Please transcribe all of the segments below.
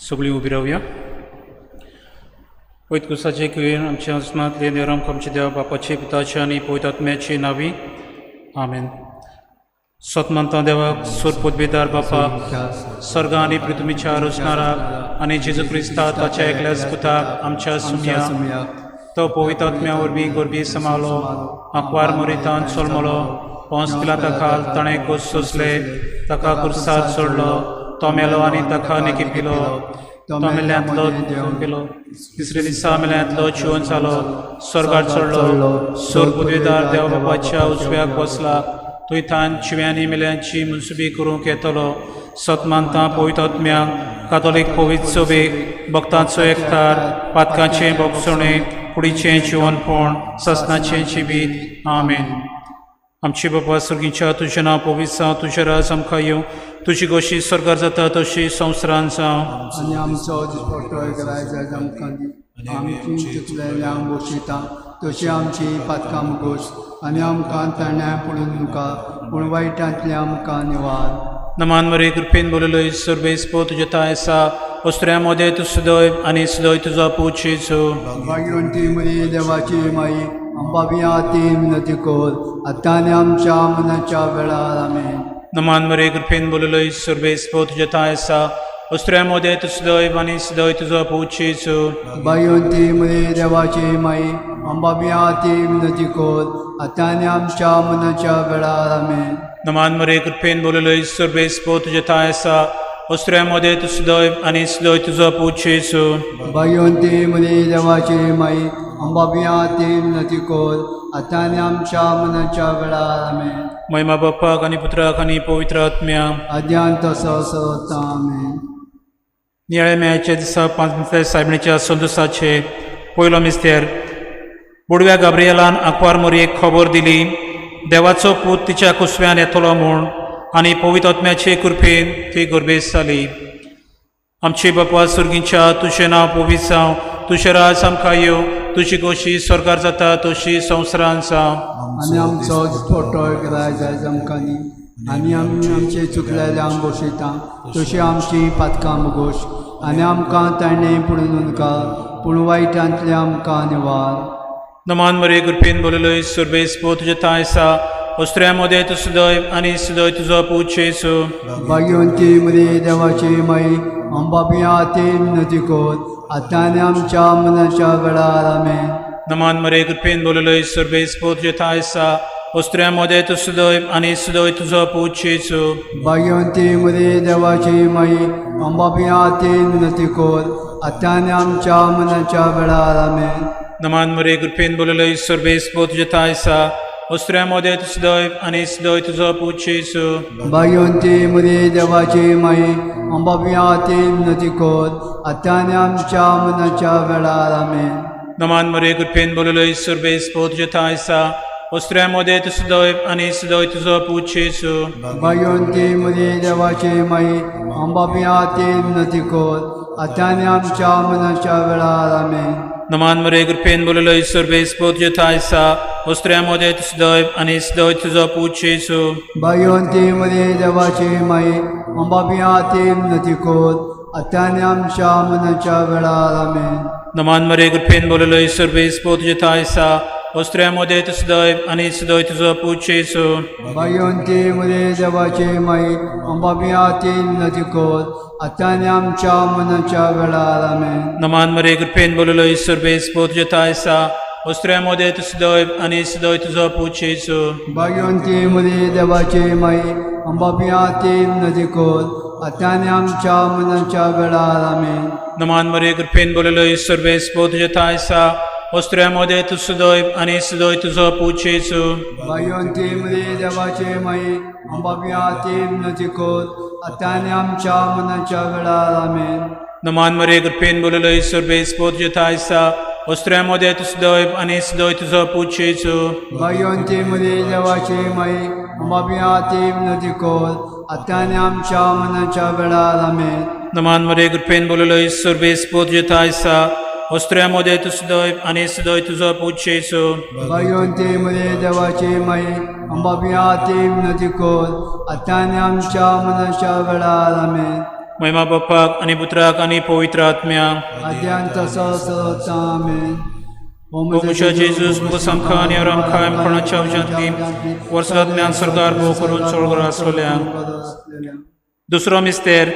सगळीं उबी रावया. पयत कुसाचे कुयेन आमच्या आसमांतले देव आमकां आमच्या देवा बापाचे, पुताचे आनी पवित्र आत्म्याचे नांवी, आमेन. सोत मानता देवाक, सोर पदवेदार बापाक, सर्ग आनी पृथ्वीच्या रचणाराक, आनी जेजू क्रिस्ता ताच्या एकल्याच पुताक, आमच्या सुमया. तो पवित्र आत्म्या वरवीं गोरबी समालो, आंकवार मोरितान सोलमलो. पोंस पिलाता खाल ताणें कोस सोंसले, ताका कुर्सार सोडलो. तो मेलो आनी ताका निकिपिलो. तो मेल्ल्यांतलो पिलो, तिसरे दिसा मेल्ल्यांतलो जिवन जालो, स्वर्गार चडलो, सोर पदवेदार देव बापाच्या उजव्याक बसला. थंय थान जिव्यांनी मेल्यांची मुनसुबी करूंक येतलो. सत मानता पवित्र आत्म्याक, कातोलीक पवित्र सभेक, भक्तांचो एकठार, पातकांचें भोगसणें, कुडीचें जिवनपण, ससनाचें जिवीत. आमेन. आमची बाबा सर्गीच्या, तुजें नांव पवित्र जावं, तुजें राज आमकां येवं, तुजी गोशी स्वर्गार जाता तशी संवसारान जावं. आनी आमचो दिसपट्टो आयज आमकां दी. आमची चुकलेल्या बोशिता तशी आमची पातकां मुगोस. आनी आमकां ताण्या पडून नका, पूण वायटांतले आमकां निवार. नमान मरे, कृपेन बोललो, सर्वेस पो तुज्या थांय आसा. वस्त्र्या मदें तूं सुदय आनी सुदय तुजो पूत जेजू. भाग्यवंती मरी देवाची माई, अंबाबिया ती विनंती कर, आतां आनी आमच्या मनाच्या वेळार. आमेन. नमान मरे, कृपेन बोललो, सर्वेस पो तुज्या थांय आसा. वस्त्र्या मदें तूं सुदय आनी सुदय तुजो पूत जेजू. भाग्यवंती मरी देवाची माई, अंबाबिया ती विनंती कर, आतां आनी आमच्या मनाच्या वेळार. आमेन. नमान मरे, कृपेन बोललो, सर्वेस पो तुज्या थांय आसा. वस्त्र्या मदें तूं सुदय आनी सुदय तुजो पूत जेजू. भाग्यवंती मरी देवाची माई, अंबाबिया ती विनंती कर, आतां आनी आमच्या मनाच्या वेळार. आमेन. महिमा बाप्पाक आनी पुत्राक आनी पवित्र आत्म्याक. आद्यान तसो सता. आमेन. नियाळे मेळाच्या दिसा पांच सायबणीच्या संदोसाचे पयलो मिस्तेर. बुडव्या गाब्रियलान आंकवार मोरयेक खबर दिली, देवाचो पूत तिच्या कुसव्यान येतलो म्हूण, आनी पवित्र आत्म्याचे कृपेन ती गर्भेस्त जाली. आमचे बापा सुर्गीच्या, तुजें नांव पवित्र जावं, तुजें राज आमकां येवं, तुजी गोशी स्वर्गार जाता तशी संवसारान जावं. आनी आमचो दिसपट्टो आयज आमकां दी. आनी आमी आमचे चुकलेल्या बोशिता तशी आमची पातकां मुगोश. आनी आमकां ताणें पडून नका, पूण वायटांतले आमकां निवार. नमान मरे, कृपेन बोललो, सर्वेस पो तुज्या थांय आसा. वस्त्र्या मदें तूं सुदय आनी सुदय तुजो पूत जेजू. भाग्यवंती मरी देवाची माई, अंबाबिया ती विनंती कर, आतां आनी आमच्या मनाच्या वेळार. आमेन. नमान मरे, कृपेन बोललो, सर्वेस पो तुज्या थांय आसा. वस्त्र्या मदें तूं सुदय आनी सुदय तुजो पूत जेजू. भाग्यवंती मरी देवाची माई, अंबाबिया ती विनंती कर, आतां आनी आमच्या मनाच्या वेळार. आमेन. नमान मरे, कृपेन बोललो, सर्वेस पो तुज्या थांय आसा. वस्त्र्या मदें तूं सुदय आनी सुदय तुजो पूत जेजू. भाग्यवंती मरी देवाची माई, अंबाबिया ती विनंती कर, आतां आनी आमच्या मनाच्या वेळार. आमेन. नमान मरे, कृपेन बोललो, सर्वेस पो तुज्या थांय आसा. वस्त्र्या मदें तूं सुदय आनी सुदय तुजो पूत जेजू. भाग्यवंती मरी देवाची माई, अंबाबिया ती विनंती कर, आतां आनी आमच्या मनाच्या वेळार. आमेन. नमान मरे, कृपेन बोललो, सर्वेस पो तुज्या थांय आसा. वस्त्र्या मदें तूं सुदय आनी सुदय तुजो पूत जेजू. भाग्यवंती मरी देवाची माई, अंबाबिया ती विनंती कर, आतां आनी आमच्या मनाच्या वेळार. आमेन. नमान मरे, कृपेन बोललो, सर्वेस पो तुज्या थांय आसा. वस्त्र्या मदें तूं सुदय आनी सुदय तुजो पूत जेजू. भाग्यवंती मरी देवाची माई, अंबाबिया ती विनंती कर, आतां आनी आमच्या मनाच्या वेळार. आमेन. नमान मरे, कृपेन बोललो, सर्वेस पो तुज्या थांय आसा. वस्त्र्या मदें तूं सुदय आनी सुदय तुजो पूत जेजू. भाग्यवंती मरी देवाची माई, अंबाबिया ती विनंती कर, आतां आनी आमच्या मनाच्या वेळार. आमेन. नमान मरे, कृपेन बोललो, सर्वेस पो तुज्या थांय आसा. वस्त्र्या मदें तूं सुदय आनी सुदय तुजो पूत जेजू. भाग्यवंती मरी देवाची माई, अंबाबिया ती विनंती कर, आतां आनी आमच्या मनाच्या वेळार. आमेन. नमान मरे, कृपेन बोललो, सर्वेस पो तुज्या थांय आसा. वस्त्र्या मदें तूं सुदय आनी सुदय तुजो पूत जेजू. भाग्यवंती मरी देवाची माई, अंबाबिया ती विनंती कर, आतां आनी आमच्या मनाच्या वेळार. आमेन. नमान मरे, कृपेन बोललो, सर्वेस पो तुज्या थांय आसा. वस्त्र्या मदें तूं सुदय आनी सुदय तुजो पूत जेजू. भाग्यवंती मरी देवाची माई, अंबाबिया ती विनंती कर, आतां आनी आमच्या मनाच्या वेळार. आमेन. महिमा बापाक आनी पुत्राक आनी पवित्र आत्म्याक. आद्यान तसो सदां आमेन. ओ म्हज्या जेजूस, मुगो सामखां आनी आरामखां कोणाच्या उज्यांतली वर्सरांतल्यान सरकार भोव करून चोळगर आसलेल्या. दुसरो मिस्तेर.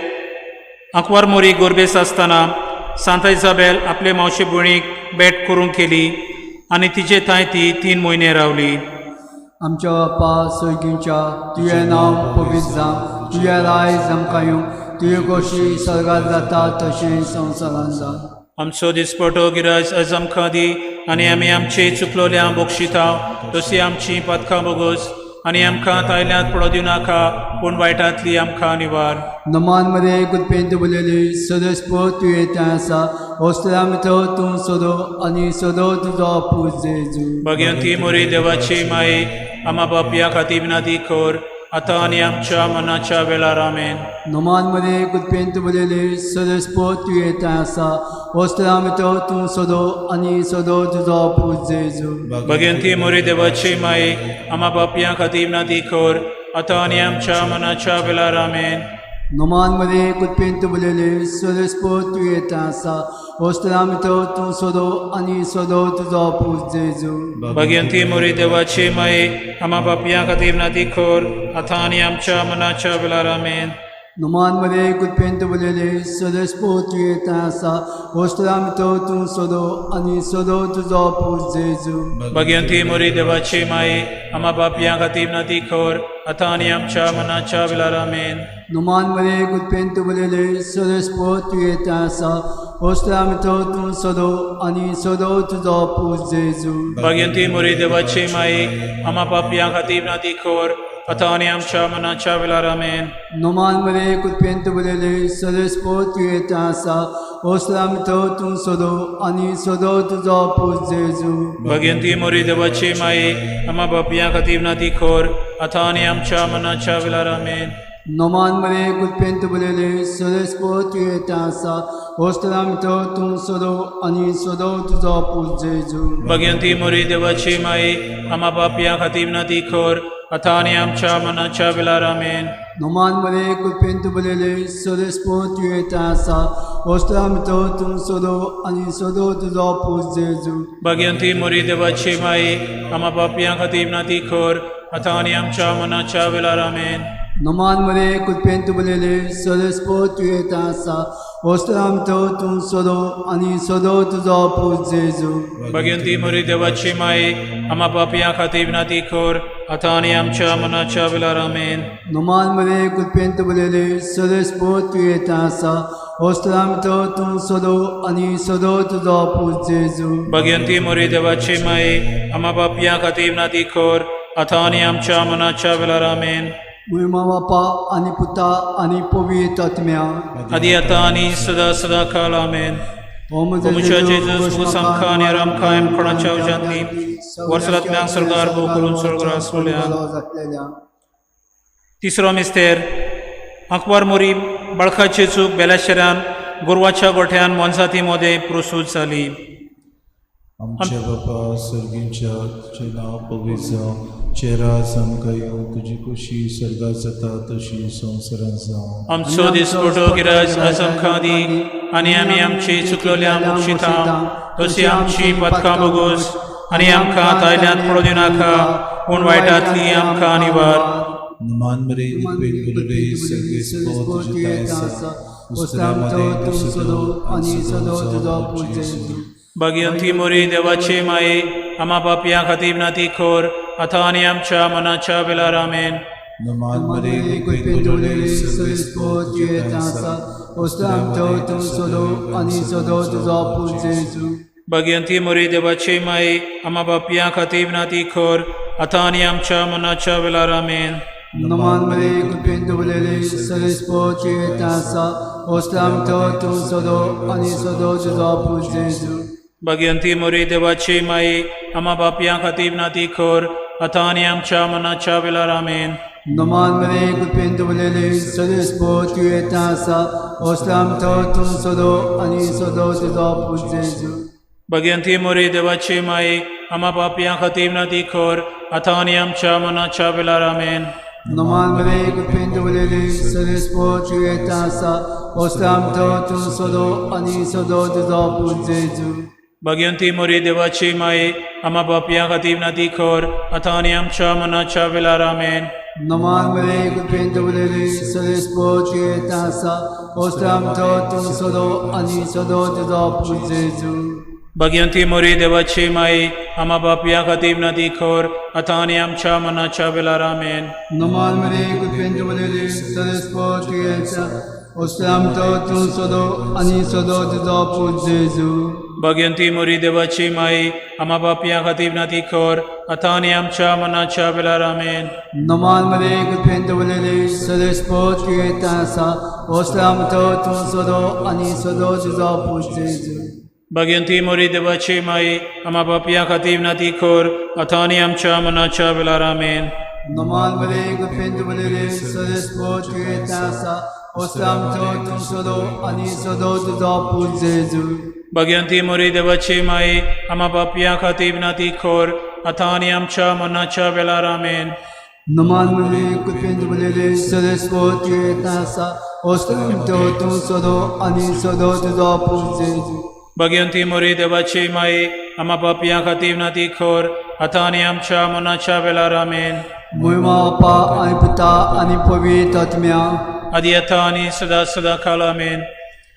आंकवार मोरी गोरबेस आसतना सांता इजाबेल आपले मावशे भयणीक भेट करूंक केली आनी तिचे थंय ती 3 म्हयने रावली. आमच्या बापा सर्गीच्या, तुजें नांव पवित्र जावं, तुजें रायज आमकां येवं, तुजे गोशी सर्गात जाता तशें संवसारांत जावं. आमचो दिसपटो गिराज आज आमकां दी आनी आमी आमचे चुकलोल्या बक्षिता तशी आमची पातकां बोगस आनी आमकां तायल्यांत पडो दिवं नाका पूण वायटांतली आमकां निवार. नमान मरे गुदपेंत बोलयली सदस्पो तुवें थंय आसा वस्त्रां भितर तूं सोदो आनी सोदो तुजो पूत जेजू. भाग्यवंती मोरी देवाची माई, आमा बापया खातीर विनंती कर आतां आनी आमच्या मनाच्या वेळार. आमेन. नमान मरे गुदपेंत बोलयली सदस्पो तुवें थंय आसा वस्त्रां भितर तूं सोदो आनी सोदो तुजो पूत जेजू. भाग्यवंती मोरी देवाची माई, आमा बापया खातीर विनंती कर आतां आनी आमच्या मनाच्या वेळार. आमेन. नमान मरे गुदपेंत बोलयली सदस्पो तुवें थंय आसा वस्त्रां भितर तूं सोदो आनी सोदो तुजो पूत जेजू. भाग्यवंती मोरी देवाची माई, आमा बापया खातीर विनंती कर आतां आनी आमच्या मनाच्या वेळार. आमेन. नमान मरे गुदपेंत बोलयली सदस्पो तुवें थंय आसा वस्त्रां भितर तूं सोदो आनी सोदो तुजो पूत जेजू. भाग्यवंती मोरी देवाची माई, आमा बापया खातीर विनंती कर आतां आनी आमच्या मनाच्या वेळार. आमेन. नमान मरे गुदपेंत बोलयली सदस्पो तुवें थंय आसा वस्त्रां भितर तूं सोदो आनी सोदो तुजो पूत जेजू. भाग्यवंती मोरी देवाची माई, आमा पापया खातीर विनंती कर आतां आनी आमच्या मनाच्या वेळार. आमेन. नमान मरे गुदपेंत बोलयली सदस्पो तुवें थंय आसा वस्त्रां भितर तूं सोदो आनी सोदो तुजो पूत जेजू. भाग्यवंती मोरी देवाची माई, आमा बापया खातीर विनंती कर आतां आनी आमच्या मनाच्या वेळार. आमेन. नमान मरे गुदपेंत बोलयली सदस्पो तुवें थंय आसा वस्त्रां भितर तूं सोदो आनी सोदो तुजो पूत जेजू. भाग्यवंती मोरी देवाची माई, आमा बापया खातीर विनंती कर आतां आनी आमच्या मनाच्या वेळार. आमेन. नमान मरे गुदपेंत बोलयली सदस्पो तुवें थंय आसा वस्त्रां भितर तूं सोदो आनी सोदो तुजो पूत जेजू. भाग्यवंती मोरी देवाची माई, आमा बापया खातीर विनंती कर आतां आनी आमच्या मनाच्या वेळार. आमेन. नमान मरे गुदपेंत बोलयली सदस्पो तुवें थंय आसा वस्त्रां भितर तूं सोदो आनी सोदो तुजो पूत जेजू. भाग्यवंती मोरी देवाची माई, आमा पापया खातीर विनंती कर आतां आनी आमच्या मनाच्या वेळार. आमेन. नमान मरे गुदपेंत बोलयली सदस्पो तुवें थंय आसा वस्त्रां भितर तूं सोदो आनी सोदो तुजो पूत जेजू. भाग्यवंती मोरी देवाची माई, आमा पापया खातीर विनंती कर आतां आनी आमच्या मनाच्या वेळार. आमेन. महिमा बापा आनी पुता आनी पवित्र आत्म्या. आदी आतां आनी सदा सदा काल. आमेन. ओ म्हज्या जेजूस, तूं सामखां आनी आरामखां कोणाच्या उज्यांतली वर्सरांतल्यान सरकार भोव करून स्वर्गार आसलेल्या. तिसरो मिस्तेर. आंकवार मोरी बाळकाची चूक बेलाशेरान गोरवाच्या गोठ्यान मोनजाती मोदें प्रसूत जाली. आमच्या बापा सर्गींच्या, तुजें नांव पवित्र जावं, तुजें राज आमकां येवं, तुजी खुशी सर्गात जाता तशी संवसारांत जावं. आमचो दिसपटो गिराज आज आमकां दी आनी आमी आमची चुकलोल्या बक्षिता तशी आमची पथकां बोगोस आनी आमकां तायल्यांत पडो दिवनाका पूण वायटांतली आमकां निवार. नमान मरे कृपेन भरले सर्गेस्त तुजें थांय आसा, उस्त्रा मदें तूं सदो आनी सदो तुजो पूत जेजू. भाग्यवंती मोरी देवाची माई, आमा पापया खातीर विनंती कर आतां आनी आमच्या मनाच्या वेळार. आमेन. नमान मरे कृपेन भरले सर्गेस्त तुजें थांय आसा, उस्त्रा मदें तूं सदो आनी सदो तुजो पूत जेजू. भाग्यवंती मोरी देवाची माई, आमा पापया खातीर विनंती कर आतां आनी आमच्या मनाच्या वेळार. आमेन. नमान मरे कृपेन भरले सर्गेस्त तुजें थांय आसा वस्त्रां भितर तूं सदो आनी सदो तुजो पूत जेजू. भाग्यवंती मोरी देवाची माई, आमा पापया खातीर विनंती कर आतां आनी आमच्या मनाच्या वेळार. आमेन. नमान मरे कृपेन भरले सर्गेस्त तुजें थंय आसा वस्त्रां भितर तूं सदो आनी सदो तुजो पूत जेजू. भाग्यवंती मोरी देवाची माई, आमा पापया खातीर विनंती कर आतां आनी आमच्या मनाच्या वेळार. आमेन. नमान मरे कृपेन दवरलेली सरेस्पोत तुवें आसा ओस्ताम तो तूं सदो आनी सदो तुजो पूत जेजू. भाग्यवंती मोरी देवाची माई, आमा पापयां खातीर नाती खर आतां आनी आमच्या मनाच्या वेळार. आमेन. नमान मरे कृपेन दवरलेली सरेस्पोत तुवें आसा ओस्ताम तो तूं सदो आनी सदो तुजो पूत जेजू. भाग्यवंती मोरी देवाची माई, आमा पापयां खातीर नाती खर आतां आनी आमच्या मनाच्या वेळार. आमेन. नमान मरे कृपेन दवरलेली सरेस्पोत तुवें आसा ओस्ताम तो तूं सदो आनी सदो तुजो पूत जेजू. भाग्यवंती मोरी देवाची माई, आमा पापयां खातीर नाती खर आतां आनी आमच्या मनाच्या वेळार. आमेन. नमान मरे कृपेन दवरलेली सरेस्पोत तुवें आसा ओस्ताम तो तूं सदो आनी सदो तुजो पूत जेजू. भाग्यवंती मोरी देवाची माई, आमा पापयां खातीर नाती खर आतां आनी आमच्या मनाच्या वेळार. आमेन. नमान मरे कृपेन दवरलेली सरेस्पोत तुवें आसा ओस्ताम तो तूं सदो आनी सदो तुजो पूत जेजू. भाग्यवंती मोरी देवाची माई, आमा पापयां खातीर नाती खर आतां आनी आमच्या मनाच्या वेळार. आमेन. नमान मरे कृपेन दवरलेली सरेस्पोत तुवें आसा ओस्ताम तो तूं सदो आनी सदो तुजो पूत जेजू. भाग्यवंती मोरी देवाची माई, आमा पापयां खातीर नाती खर आतां आनी आमच्या मनाच्या वेळार. आमेन. मोहिमा बापा आनी पुता आनी पवित्र आत्म्या. आदी आतां आनी सदा सदा काल. आमेन.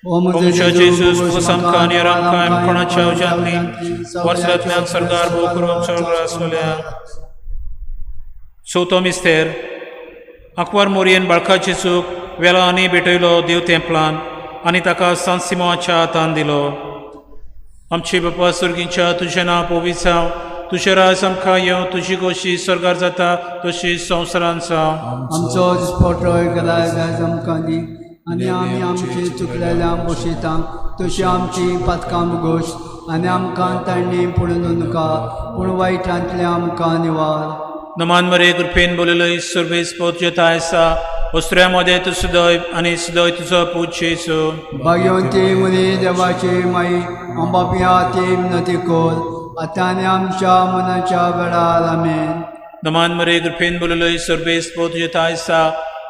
ओ ओमच्या जेजूस आमकां आनी आमकां कोणाच्या उज्यांतली वर्सरांतल्यान सरकार भोव करून चड आसलेल्या. चवथो मिस्तेर. आंकवार मोरयेन बाळका जेजूक वेला आनी भेटयलो देव तेंपलान आनी ताका सांत सिमोच्या हातान दिलो. आमचे बापा सर्गीच्या, तुजें नांव पवित्र जावं, तुजें राज आमकां येवं, तुजी गोशी स्वर्गार जाता तशी संवसारान जावं. आमचो दिसपटो गलाय जाय आमकां दी आनी आमी आमची चुकलेल्या बोशेता तशी आमची पातकां गोश आनी आमकां तांणी पडून नका पूण वायटांतलें आमकां निवार. नमान मरे कृपेन बोललो सर्वेस पोत आसा वस्त्र्या मध्ये तूं सुदैव आनी सुदैव तुजो पूत जेजू. भाग्यवंती मुली देवाची माई, आंबापिया ती विनंती कर आतां आनी आमच्या मनाच्या वेळार. आमेन. नमान मरे कृपेन बोललो सर्वेस पोत आसा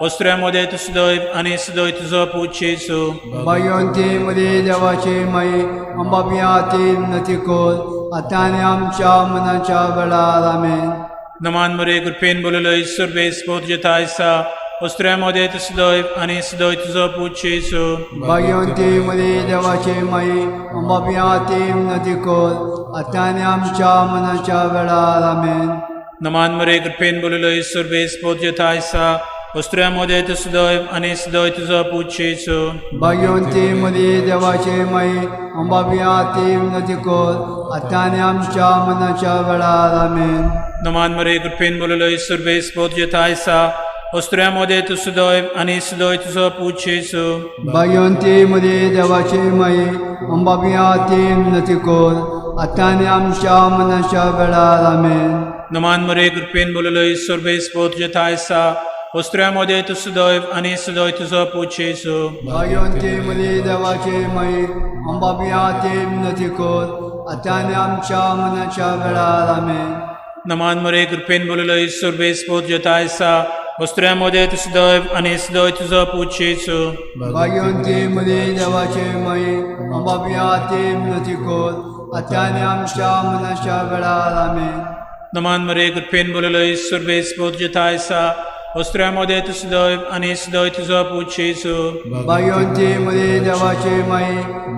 वस्त्र्या मध्ये तूं सुदैव आनी सुदैव तुजो पूत जेजू. भाग्यवंती मुली देवाची माई, आंबापिया ती विनंती कर आतां आनी आमच्या मनाच्या वेळार. आमेन. नमान मरे कृपेन बोललो सर्वेस पोत आसा वस्त्र्या मध्ये तूं सुदैव आनी सुदैव तुजो पूत जेजू. भाग्यवंती मुली देवाची माई, आंबापिया ती विनंती कर आतां आनी आमच्या मनाच्या वेळार. आमेन. नमान मरे कृपेन बोललो सर्वेस पोत आसा वस्त्र्या मध्ये तूं सुदैव आनी सुदैव तुजो पूत जेजू. भाग्यवंती मुली देवाची माई, आंबापिया ती विनंती कर आतां आनी आमच्या मनाच्या वेळार. आमेन. नमान मरे कृपेन बोललो सर्वेस पोत आसा वस्त्र्या मध्ये तूं सुदैव आनी सुदैव तुजो पूत जेजू. भाग्यवंती मुली देवाची माई, आंबापिया ती विनंती कर आतां आनी आमच्या मनाच्या वेळार. आमेन. नमान मरे कृपेन बोललो सर्वेस पोत आसा वस्त्र्या मध्ये तूं सुदैव आनी सुदैव तुजो पूत जेजू. भाग्यवंती मुली देवाची माई, आंबापिया ती विनंती कर आतां आनी आमच्या मनाच्या वेळार. आमेन. नमान मरे कृपेन बोललो सर्वेस पोत आसा वस्त्र्या मध्ये तूं सुदैव आनी सुदैव तुजो पूत जेजू. भाग्यवंती मुली देवाची माई, आंबापिया ती विनंती कर आतां आनी आमच्या मनाच्या वेळार. आमेन. नमान मरे कृपेन बोललो सर्वेस पोत आसा वस्त्र्या मध्ये तूं सुदैव आनी सुदैव तुजो पूत जेजू. भाग्यवंती मुली देवाची माई,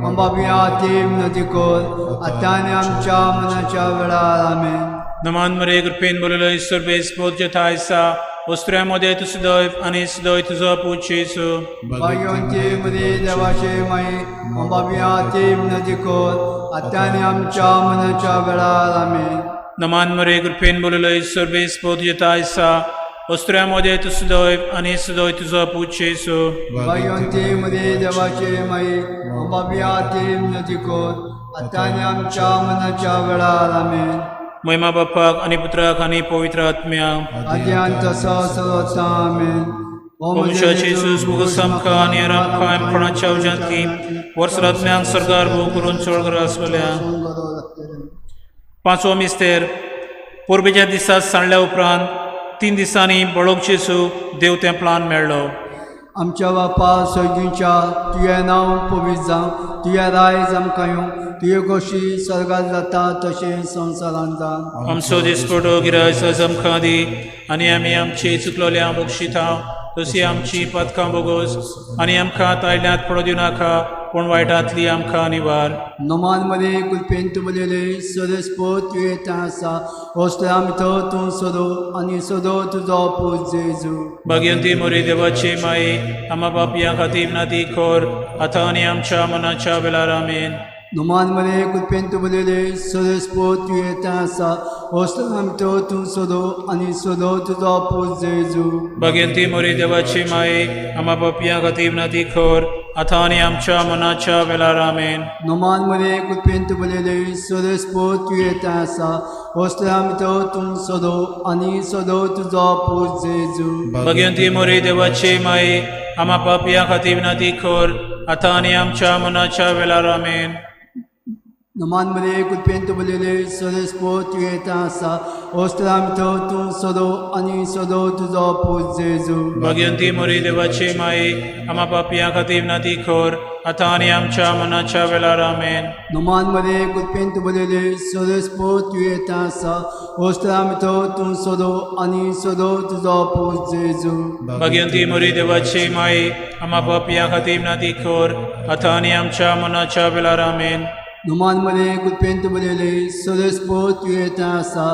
आंबापिया ती विनंती कर आतां आनी आमच्या मनाच्या वेळार. आमेन. नमान मरे कृपेन बोललो सर्वेस पोत आसा वस्त्र्या मध्ये तूं सुदैव आनी सुदैव तुजो पूत जेजू. भाग्यवंती मुली देवाची माई, आंबापिया ती विनंती कर आतां आनी आमच्या मनाच्या वेळार. आमेन. नमान मरे कृपेन बोललो सर्वेस पोत आसा वस्त्र्या मध्ये तूं सुदैव आनी सुदैव तुजो पूत जेजू. भाग्यवंती मुली देवाची माई, आंबापिया ती विनंती कर आतां आनी आमच्या मनाच्या वेळार. आमेन. महिमा बापाक आनी पुत्राक आनी पवित्र आत्म्याक. आदी आनी तसो सदां. आमेन. ओ म्हज्या जेजूस मुगस आमकां आनी आमकां कोणाच्या उज्यांतली वर्सरांतल्यान सरकार भोव करून चड आसलेल्या. पांचवो मिस्तेर. परबेच्या दिसा सांडल्या उपरांत तीन दिसांनी बळोक जेजू देव तेंपलान मेळ्ळो. आमच्या बापा सर्गीच्या तुजें नांव पवित्र जावं, तुजें रायज आमकां येवं, तुजे खोशी स्वर्गात जाता तशें संवसारांत जावं. आमचो दिसपटो गिरायस आमकां दी आनी आमी आमची चुकलोल्या बक्षिता तशी आमची पदकां बोगोस आनी आमकां तायल्यांत पडो दिवं नाका पूण वायटांतली आमकां निवार. नमान मरे कृपेन तुमलेले सरस्पत तुवें थंय आसा, वस्त्रां भितर तूं सदो आनी सदो तुजो पूत जेजू. भाग्यंती मोरी देवाची माई आमा बापया खातीर नाती खोर आतां आनी आमच्या मनाच्या वेळार. आमेन. नमान मरे कृपेन तुमलेले सरस्पत तुवें थंय आसा, वस्त्रां भितर तूं सदो आनी सदो तुजो पूत जेजू. भाग्यंती मोरी देवाची माई आमा बापया खातीर नाती खोर आतां आनी आमच्या मनाच्या वेळार. आमेन. नमान मरे कृपेन तुमलेले सरस्पत तुवें थंय आसा, वस्त्रां भितर तूं सदो आनी सदो तुजो पूत जेजू. भाग्यंती मोरी देवाची माई आमा पापया खातीर नाती खोर आतां आनी आमच्या मनाच्या वेळार. आमेन. नमान मरे कृपेन तुमलेले सरस्पत तुवें थंय आसा, वस्त्रां भितर तूं सदो आनी सदो तुजो पूत जेजू. भाग्यंती मोरी देवाची माई आमा पापया खातीर नाती खोर आतां आनी आमच्या मनाच्या वेळार. आमेन. नमान मरे कृपेन तुमलेले सरस्पत तुवें थंय आसा, वस्त्रां भितर तूं सदो आनी सदो तुजो पूत जेजू. भाग्यंती मोरी देवाची माई आमा पापया खातीर नाती खोर आतां आनी आमच्या मनाच्या वेळार. आमेन. नमान मरे कृपेन तुमलेले सरस्पत तुवें थंय आसा,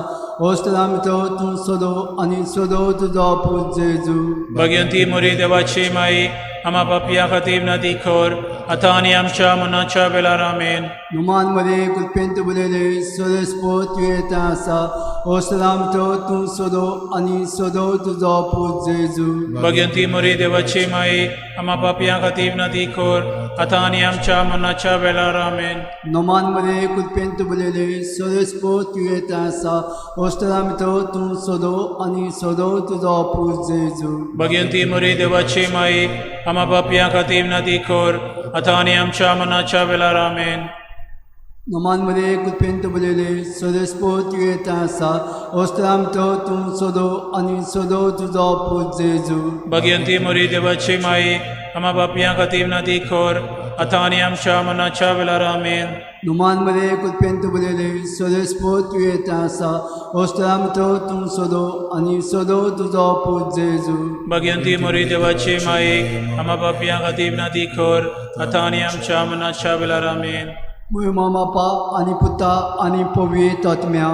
वस्त्रां भितर तूं सदो आनी सदो तुजो पूत जेजू. भाग्यंती मोरी देवाची माई आमा पापया खातीर नाती खोर आतां आनी आमच्या मनाच्या वेळार. आमेन. नमान मरे कृपेन तुमलेले सरस्पत तुवें थंय आसा, वस्त्रां भितर तूं सदो आनी सदो तुजो पूत जेजू. भाग्यंती मोरी देवाची माई आमा पापया खातीर नाती खोर आतां आनी आमच्या मनाच्या वेळार. आमेन. नमान मरे कृपेन तुमलेले सरस्पत तुवें थंय आसा, वस्त्रां भितर तूं सदो आनी सदो तुजो पूत जेजू. भाग्यंती मोरी देवाची माई आमा पापया खातीर नाती खोर आतां आनी आमच्या मनाच्या वेळार. आमेन. नमान मरे कृपेन तुमलेले सरस्पत तुवें थंय आसा, वस्त्रां भितर तूं सदो आनी सदो तुजो पूत जेजू. भाग्यंती मोरी देवाची माई आमा पापया खातीर नाती खोर आतां आनी आमच्या मनाच्या वेळार. आमेन. नमान मरे कृपेन तुमलेले सरस्पत तुवें थंय आसा, वस्त्रां भितर तूं सदो आनी सदो तुजो पूत जेजू. भाग्यंती मोरी देवाची माई आमा पापया खातीर नाती खोर आतां आनी आमच्या मनाच्या वेळार. आमेन. म्हयमा बापा आनी पुता आनी पवित्र आत्म्या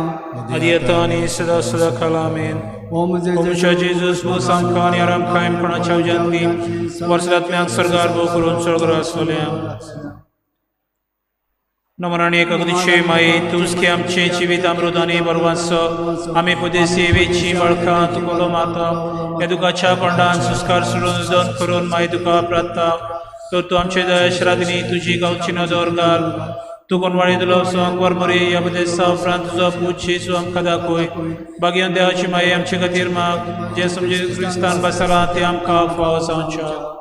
आदी आतां आनी सदा सदा काल. आमेन. ओ म्हजे ओमच्या जेजूस मोस आमकां आनी आराम कोणाच्या उज्यांतली वर्सरांतल्यान सरकार भोव करून चळकर आसतल्या. नमराणी एक अगदीचे माई तूंच की आमचें जिवीत अमृत आनी बरवांचो आमी पुदेसेवेची बळखां तुकोलो मारता ह्या दुखाच्या कोंडान संस्कार सोडून दोन करून माई तुका प्रार्था तर तूं आमचे दयाश्रादिनी तुजी गांवची नदर घाल तूं कोणवाळी दिलो संक मरे ह्या बदेसा उपरांत तुजो पूत जेजू आमकां दाखय. भाग्यान देवाची माई आमचे खातीर माग जें समजे क्रिस्तान बसलां तें आमकां फावो जावचें.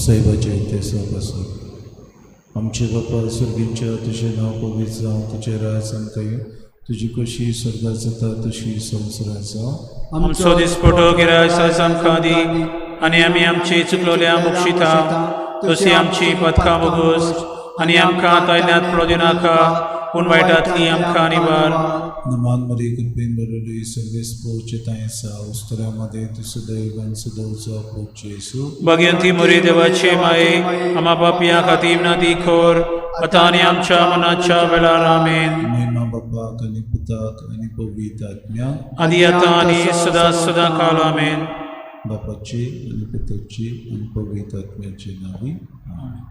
साहेबाचे इतिहासापासून आमचे बापा सर्गीच्या तुजें नांव पवित्र जावं, तुजें राज आमकां येवं, तुजी कशी स्वर्गात जाता तशी संवसारांत जावं. आमचो दिसपटो गिरायस आमकां दी आनी आमी आमची चुकलोल्या बक्षिता तशी आमची पदकां बोगोस आनी आमकां तायल्यांत पडो दिनाका पूण वायटांतली आमकां निवार. नमान मरी कृपेन बरयली सर्वेस पोवचे तांय आसा उस्तऱ्या मदें तूं सदैवान सदवचो पूत जेजू. भाग्यंती मोरी देवाची माई आमा पापया खातीर नाती खोर आतां आनी आमच्या मनाच्या वेळार. आमेन. महिमा बापाक आनी पुताक आनी पवित्र आत्म्याक आदी आतां आनी सदां सदां काल. आमेन. बापाची आनी पुताची आनी पवित्र आत्म्याची नांवी. आमेन.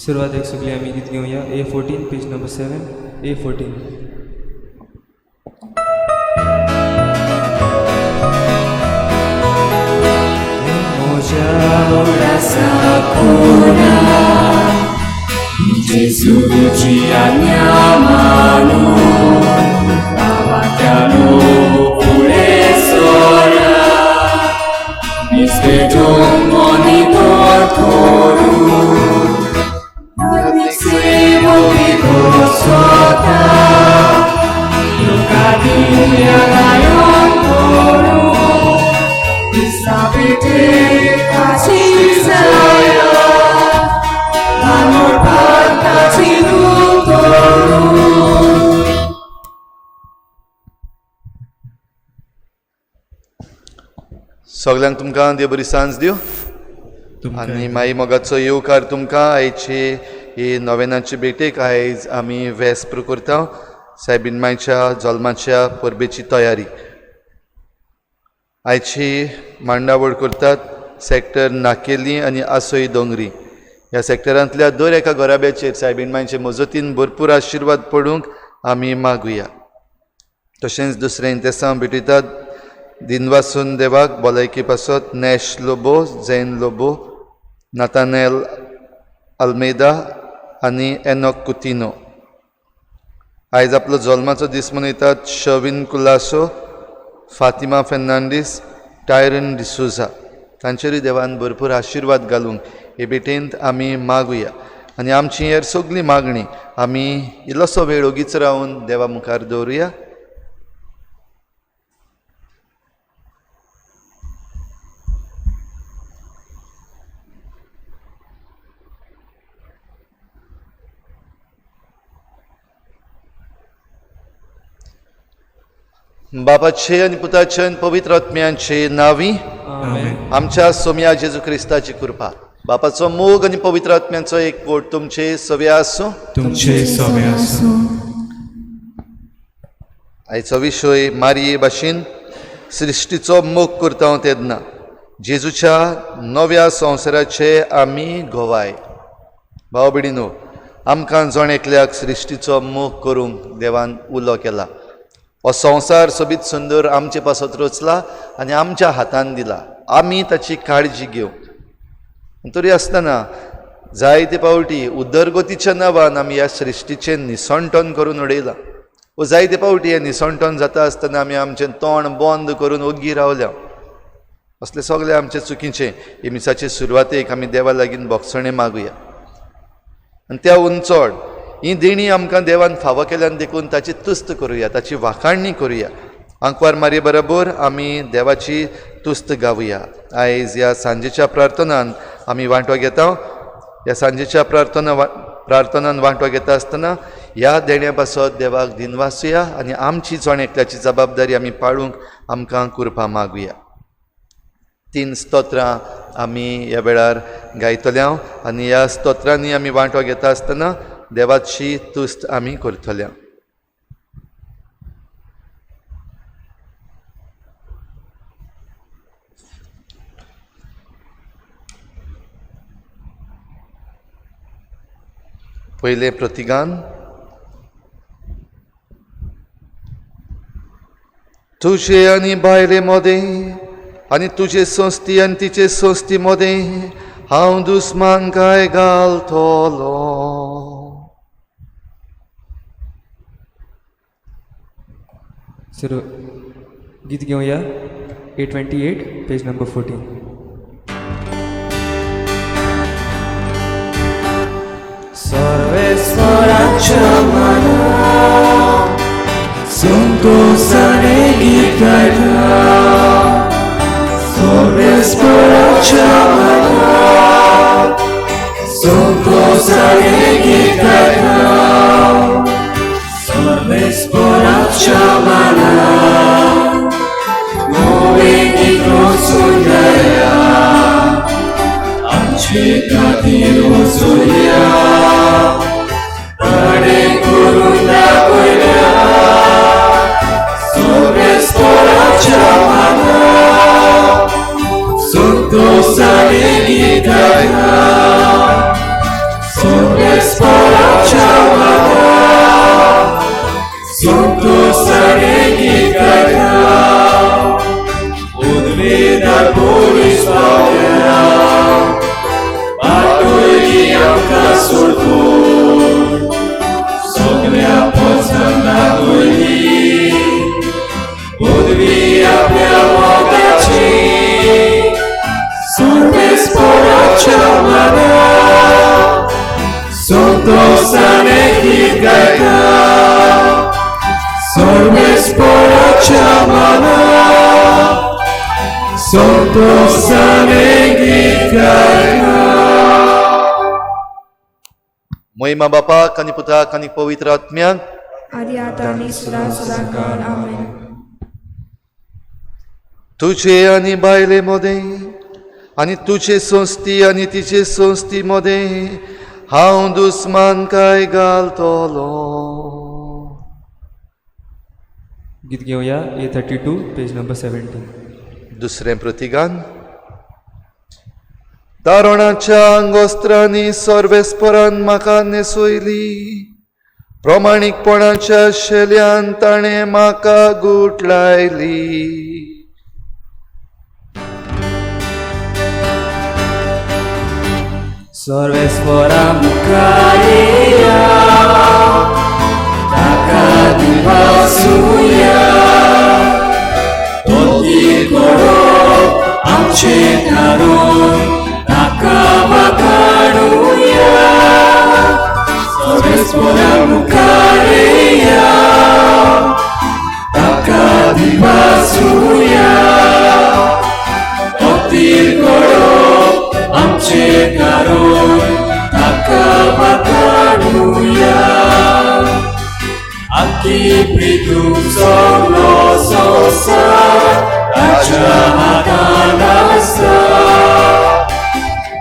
सुरवातेक सगळीं आमी गीत घेवया A 14 page number 7 A 14. सगल्यांक तुमकां देव बरी सांज दिवं आनी माई मोगाचो येवकार तुमकां आयची ही नोवेनाची भेटेक. आयज आमी वेस्प्र करता सायबीन मायच्या जल्माच्या परबेची तयारी. आयची मांडावळ करतात सेक्टर नाकेली आनी आसोई दोंगरी. ह्या सेक्टरांतल्या दर एका घराब्याचेर सायबीन मायचे मजतीन भरपूर आशिर्वाद पडूंक आमी मागुया. तशेंच दुसरें इंतेसांव भेटयतात दिनवासून देवाक भलायकी पासत नॅश लोबो, झेन लोबो, नातानेल आल्मेदा आनी एनॉक कुतिनो. आयज आपलो जल्माचो दीस मनयतात शविन कुलासो, फातिमा फेर्नांडीस, टायरन डिसोजा. तांचेरूय देवान भरपूर आशिर्वाद घालूंक हे भेटेंत आमी मागुया. आनी आमची हेर सगळी मागणी आमी इल्लोसो वेळ ओगीच रावन देवा मुखार दवरुया. बापाचे आनी पुताचे आनी पवित्र आत्म्यांचे नांवी आमच्या सोम्या जेजू क्रिस्ताची कृपा, बापाचो मोग आनी पवित्र आत्म्यांचो एकवट तुमचे सवे आसूं. तुमचे सवे आसूं. आयचो विशय मारये भाशेन सृश्टीचो मोग करता तेन्ना जेजूच्या नव्या संवसाराचे आमी गवाय. भाव भयणीनो, आमकां जण एकल्याक सृश्टीचो मोग करूंक देवान उलो केला. हो संवसार सोबीत सुंदर आमचे पासत रचला आनी आमच्या हातान दिला. आमी ताची काळजी घेवंक. तरी आसतना जायते पावटी उदरगतीच्या नांवान आमी ह्या सृश्टीचें निसणटण करून उडयलां. वो जायते पावटी हें निसणटण जाता आसतना आमी आमचें तोंड बंद करून ओग्गी रावल्या. असले सगळे आमचे चुकीचें हे मिसाचे सुरवातेक आमी देवा लागीं भोगसणें मागुया. आनी त्या उंचड ही देणी आमकां देवान फावो केल्यान देखून ताची तुस्त करुया, ताची वाखाणणी करुया. आंकवार मारये बरोबर आमी देवाची तुस्त गावया. आयज ह्या सांजेच्या प्रार्थनान आमी वांटो घेता. ह्या सांजेच्या प्रार्थनान वांटो घेता आसतना ह्या देण्या पासत देवाक दिनवासुया आनी आमची जण एकल्याची जबाबदारी आमी पाळूंक आमकां कृपा मागुया. 3 स्तोत्रां आमी ह्या वेळार गायतले आनी ह्या स्तोत्रांनी आमी वांटो घेता आसतना देवाची तुस्त आमी करतले. पयलें प्रतिगान. तुजे आनी बायले मदें आनी तुजे संस्थी आनी तिचे संस्थी मदें हांव दुस्मानकाय घालतलो. सुरू गीत घेवया A 28 page number 14. सर्वेस्वराच्या मनात संतोषाने गीत गायता. सर्वेस्वराच्या मनात संतोषाने गीत गायता. सर्वेस्वराच्या मनात नवे गीत रचून गाया. आमचे खातीर वचुया बरें करून दाखयल्या. सर्वेस्वराच्या मनात संतोषाने गीत गायता. संतोषाने गीत गायता सर्वेस्पराच्या माना संतोषाने गीत गायता. महिमा बापाक आनी पुताक आनी पवित्र आत्म्याक आदी आता आनी सदां सदां आमेन. तुझे आनी बायले मदें आनी तुजे संस्थी आनी तिचे संस्थी मदें हांव दुस्मान काय घालतलो. गीत घेवया A32 page number 17. दुसरें प्रतिगान. तारणाच्या आंगोस्त्रांनी सर्वेस्परान म्हाका न्हेसयली, प्रमाणीकपणाच्या शेल्यान ताणें म्हाका गूट लायली. सर्वेस्परा मुखार येया ताका दिवासुया तो तिकडो आमचें थारोवन ताका वाखाणुया. सर्वेस्परा मुखार येया ताका दिवासुया तो तिकडो आमचें थारोवन ताका वाखाणुया. आखी पृथ्वी सगलो संवसार ताच्या हातान आसा.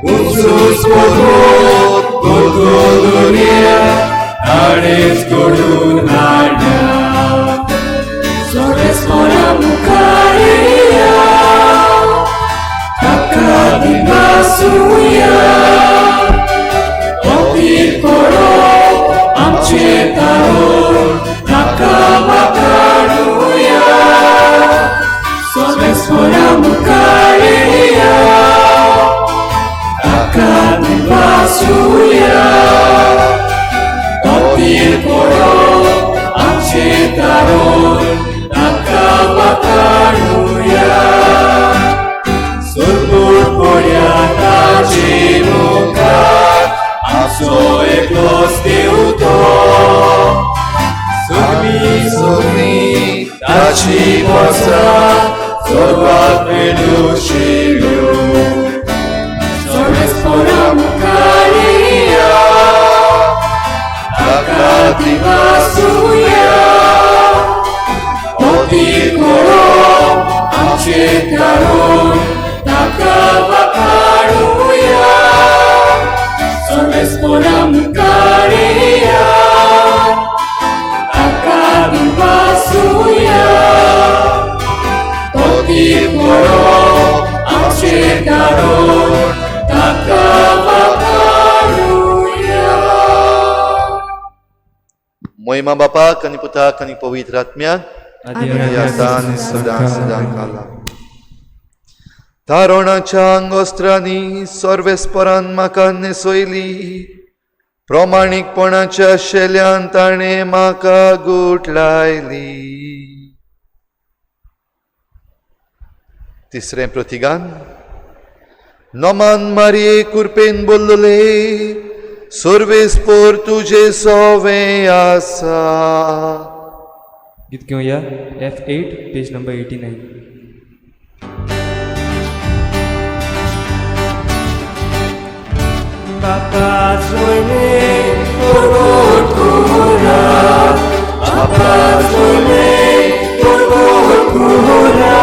उंचूच पर्वत दोतोर ताणेच घडोवन हाडल्या. सर्वेस्परा मुखार येया ताका दिवासुया तो तिकडो आमचें थारोवन ताका वाखाणुया. सर्वेस्परा मुखार येया ताका दिवासुया तो तिकडो आमचें थारोवन ताका वाखाणुया. सोरपूर पडया ताचे मुखार आमचो एकलोच देव तो. सगळीं सगळीं ताची वर्सां स्वर्गात मेळुशिल्ल्यो. सर्वेस्परा मुखार येया ताका दिवासुया तो तिकडो आमचें थारोवन ताका वाखाणुया. सर्वेस्परा मुखार येया ताका दिवासुया तो तिकडो आमचें थारोवन ताका वाखाणुया. महिमा बापाक आनी पुताक आनी पवित्र आत्म्याक आदी आनी आतां आनी सदां सदां काला. तारणाच्या आंगोस्त्रांनी सर्वेस्परान म्हाका न्हेसयली, प्रमाणीकपणाच्या शेल्यान ताणें म्हाका गूट लायली. तिसरें प्रतिगान. नमान मारये कुरपेन बोल्लले सर्वेस्पर तुजे सोवें आसा. गीत घेवया F8 page number 89. बापाच वयले परगट करा, बापाच वयले परगट करा,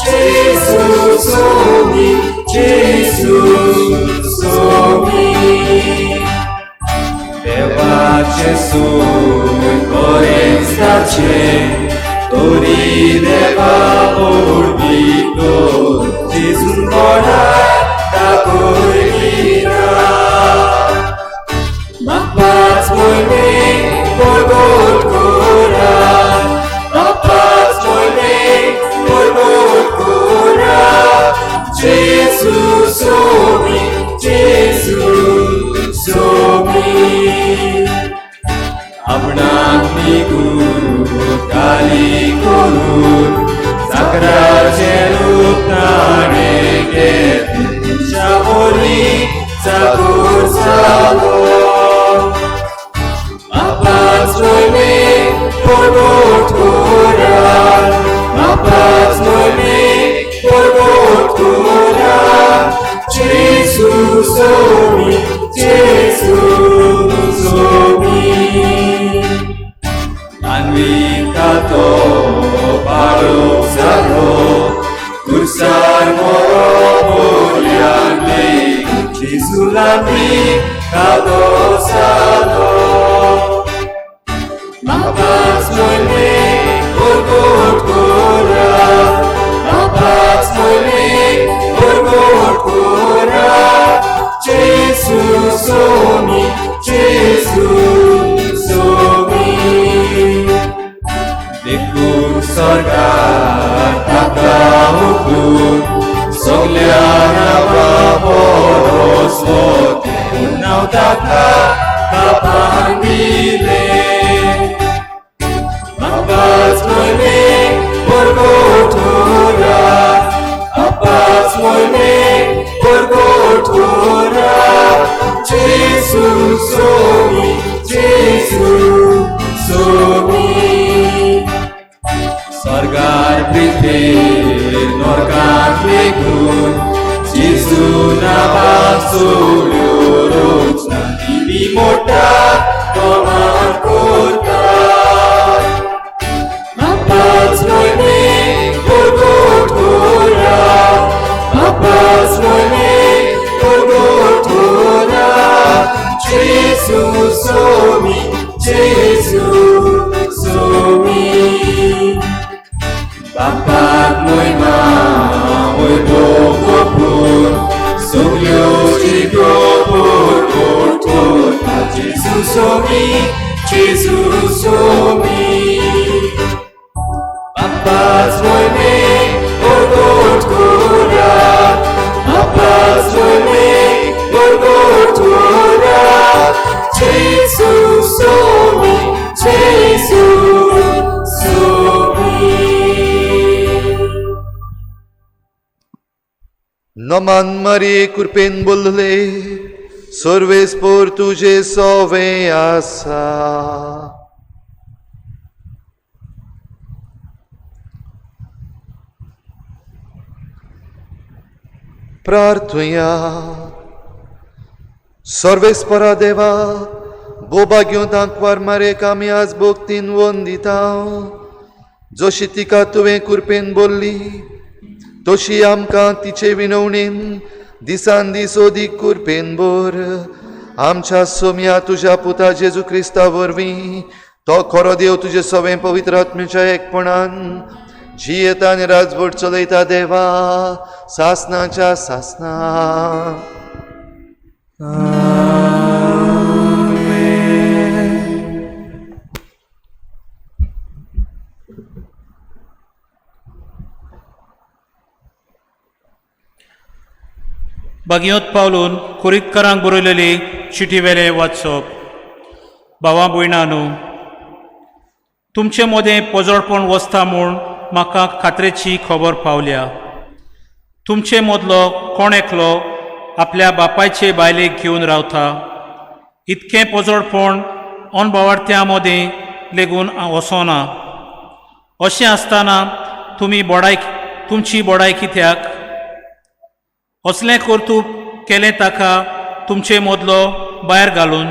जेजू सोमी, जेजू सोमी. देवाचें सूय बरेंच ताचें, तरी देवा व्हडवीक कर, जेजून कोणाक दाखयली ना. बापाच वयले परगट करा, बापाच वयले परगट करा, जेजू सोमी, जेजू सोमी. आपणाक निगून काली करून साकराचें रूप ताणें घेतलें, मनशा वरी चाकूर जालो. बापान दिले Abbas moime porgotora Abbas moime porgotora Gesù somi Gesù somi Sargar पृथ्वीर नरकांत लेगून जेजू नांवाक सोड्यो रोचना दिमी मोठा कमान करता Abbas moime porgotora Abbas moime porgotora Gesù somi Gesù somi Bapak moima oi bogopur Soglio jigo porgotora Gesù somi Gesù somi Abbas moime porgotora Abbas moime porgotora Gesù somi Gesù somi नमन मारी कृपेन बोलले सर्वेस्पोर तुजे सोवे आसा. प्रार्थुया. सर्वेस्परा देवा Boba घेवन तांकवार मारेक आमी आज भक्तीन वंदिता. जशी तिका तुवें कृपेन बोल्ली तशी आमकां तिचे विनवणेन दिसान दीस अदीक कृपेन भर. आमच्या सोम्या तुज्या पुता जेजू क्रिस्ता वरवीं तो खरो देव तुजे सवें पवित्र आत्म्याच्या एकपणान जियेता आनी राजवट चलयता देवा सासनाच्या सासना. बागियोत पावलून कुरीतकारांक बरयलेली चिटी वेले वाचप. भावा भयणांनो, तुमचे मदें पोजोडपण वसता म्हूण म्हाका खात्रेची खबर पावल्या. तुमचे मदलो कोण एकलो आपल्या बापायचे बायलेक घेवन रावता. इतकें पोजोडपण अनभावार्थ्यां मदें लेगून वचना. अशें आसतना तुमी बडाय तुमची बडाय कित्याक? असलें कर्तूब केलें ताका तुमचे मदलो भायर घालून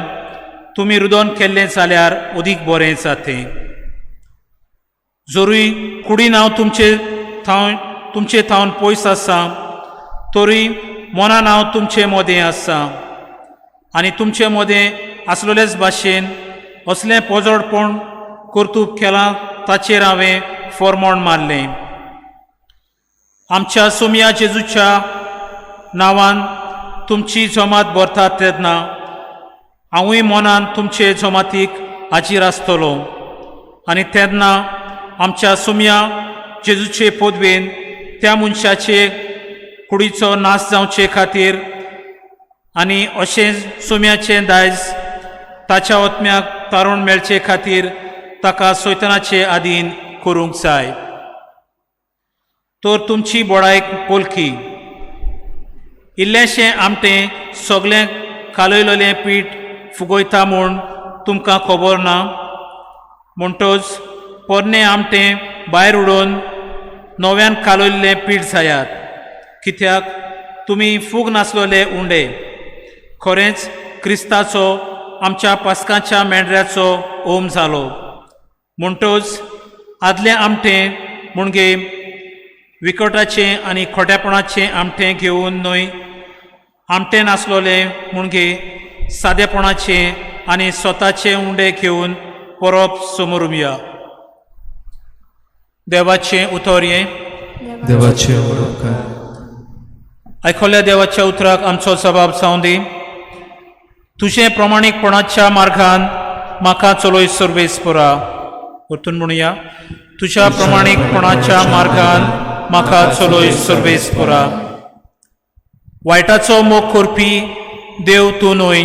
तुमी रुदोन केल्लें जाल्यार अदीक बरें जातें. जरूय कुडीन हांव तुमचे थावन पयस आसा तरी मनान हांव तुमचे मदें आसा आनी तुमचे मदें आसलेलेच भाशेन असलें पोजोडपण कर्तूब केलां ताचेर हांवें फॉर्मोण मारलें. आमच्या सोम्या जेजूच्या नांवान तुमची जमात भरता तेन्ना हांवूय मनान तुमचे जमातीक हाजीर आसतलो आनी तेन्ना आमच्या सोम्या जेजूचे पदवेन त्या मनशाचे कुडीचो नाश जावचे खातीर आनी अशें सोम्याचें दायज ताच्या आत्म्याक तारण मेळचे खातीर ताका सैतानाचे आदीन करूंक जाय. तर तुमची बडायक पोलकी. इल्लेंशें आमटें सगळें कालयलेलें पीठ फुगयता म्हूण तुमकां खबर ना? म्हणटच पोरणें आमटें भायर उडोवन नव्यान कालयल्लें पीठ जायात, कित्याक तुमी फूग नासलेले उंडे. खरेंच क्रिस्ताचो आमच्या पास्काच्या मेंढऱ्याचो ओम जालो. म्हणटच आदलें आमटें म्हणजे विकटाचें आनी खोट्यापणाचें आमटें घेवन न्हय, आमटें नासलोलें म्हणजे सादेपणाचें आनी स्वताचे उंडे घेवन परब समोरुया. देवाचें उतर हें. देवाचें उपकार. आयकल्या देवाच्या उतराक आमचो जबाब जावं दी. तुजें प्रमाणीकपणाच्या मार्गान म्हाका चलय सर्वेस्परा. परतून म्हणुया, तुज्या प्रमाणीकपणाच्या मार्गान म्हाका चलय सर्वेस्परा. वायटाचो मोग करपी देव तूं न्हय,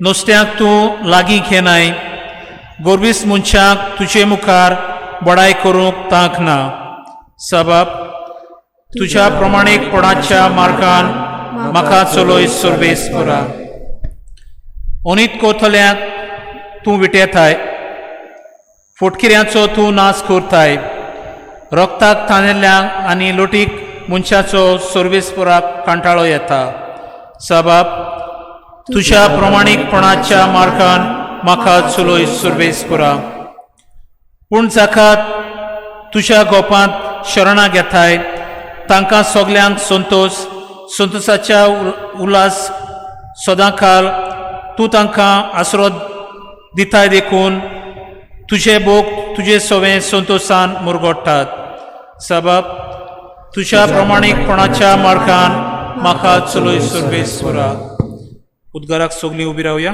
नुस्त्याक तूं लागीं घेनाय, गोरवीस मनशाक तुजे मुखार बडाय करूंक तांक ना. सबाब, तुज्या प्रमाणीकपणाच्या मार्गान म्हाका चलय सर्वेस्परा. अनीत कोथल्याक तूं विटेताय, फुटकिऱ्यांचो तूं नाश करताय. रक्ताक तानेल्ल्यांक आनी लोटीक मनशाचो सर्वेस्पराक कांटाळो येता. सबाब, तुज्या प्रमाणीकपणाच्या मार्गान म्हाका चलय सर्वेस्परा. पूण जाका तुज्या गोपांत शरणां घेताय तांकां सगल्यांक संतोश, संतोशाच्या उल्हास सदांकाल तूं तांकां आसरो दिताय. देखून तुजे भोग तुजे सवे संतोशान मुरगोडटात. सबब, तुज्या प्रमाणीकपणाच्या मार्गान म्हाका चलय सर्वेस्परा. उद्गाराक सगलीं उबी रावया.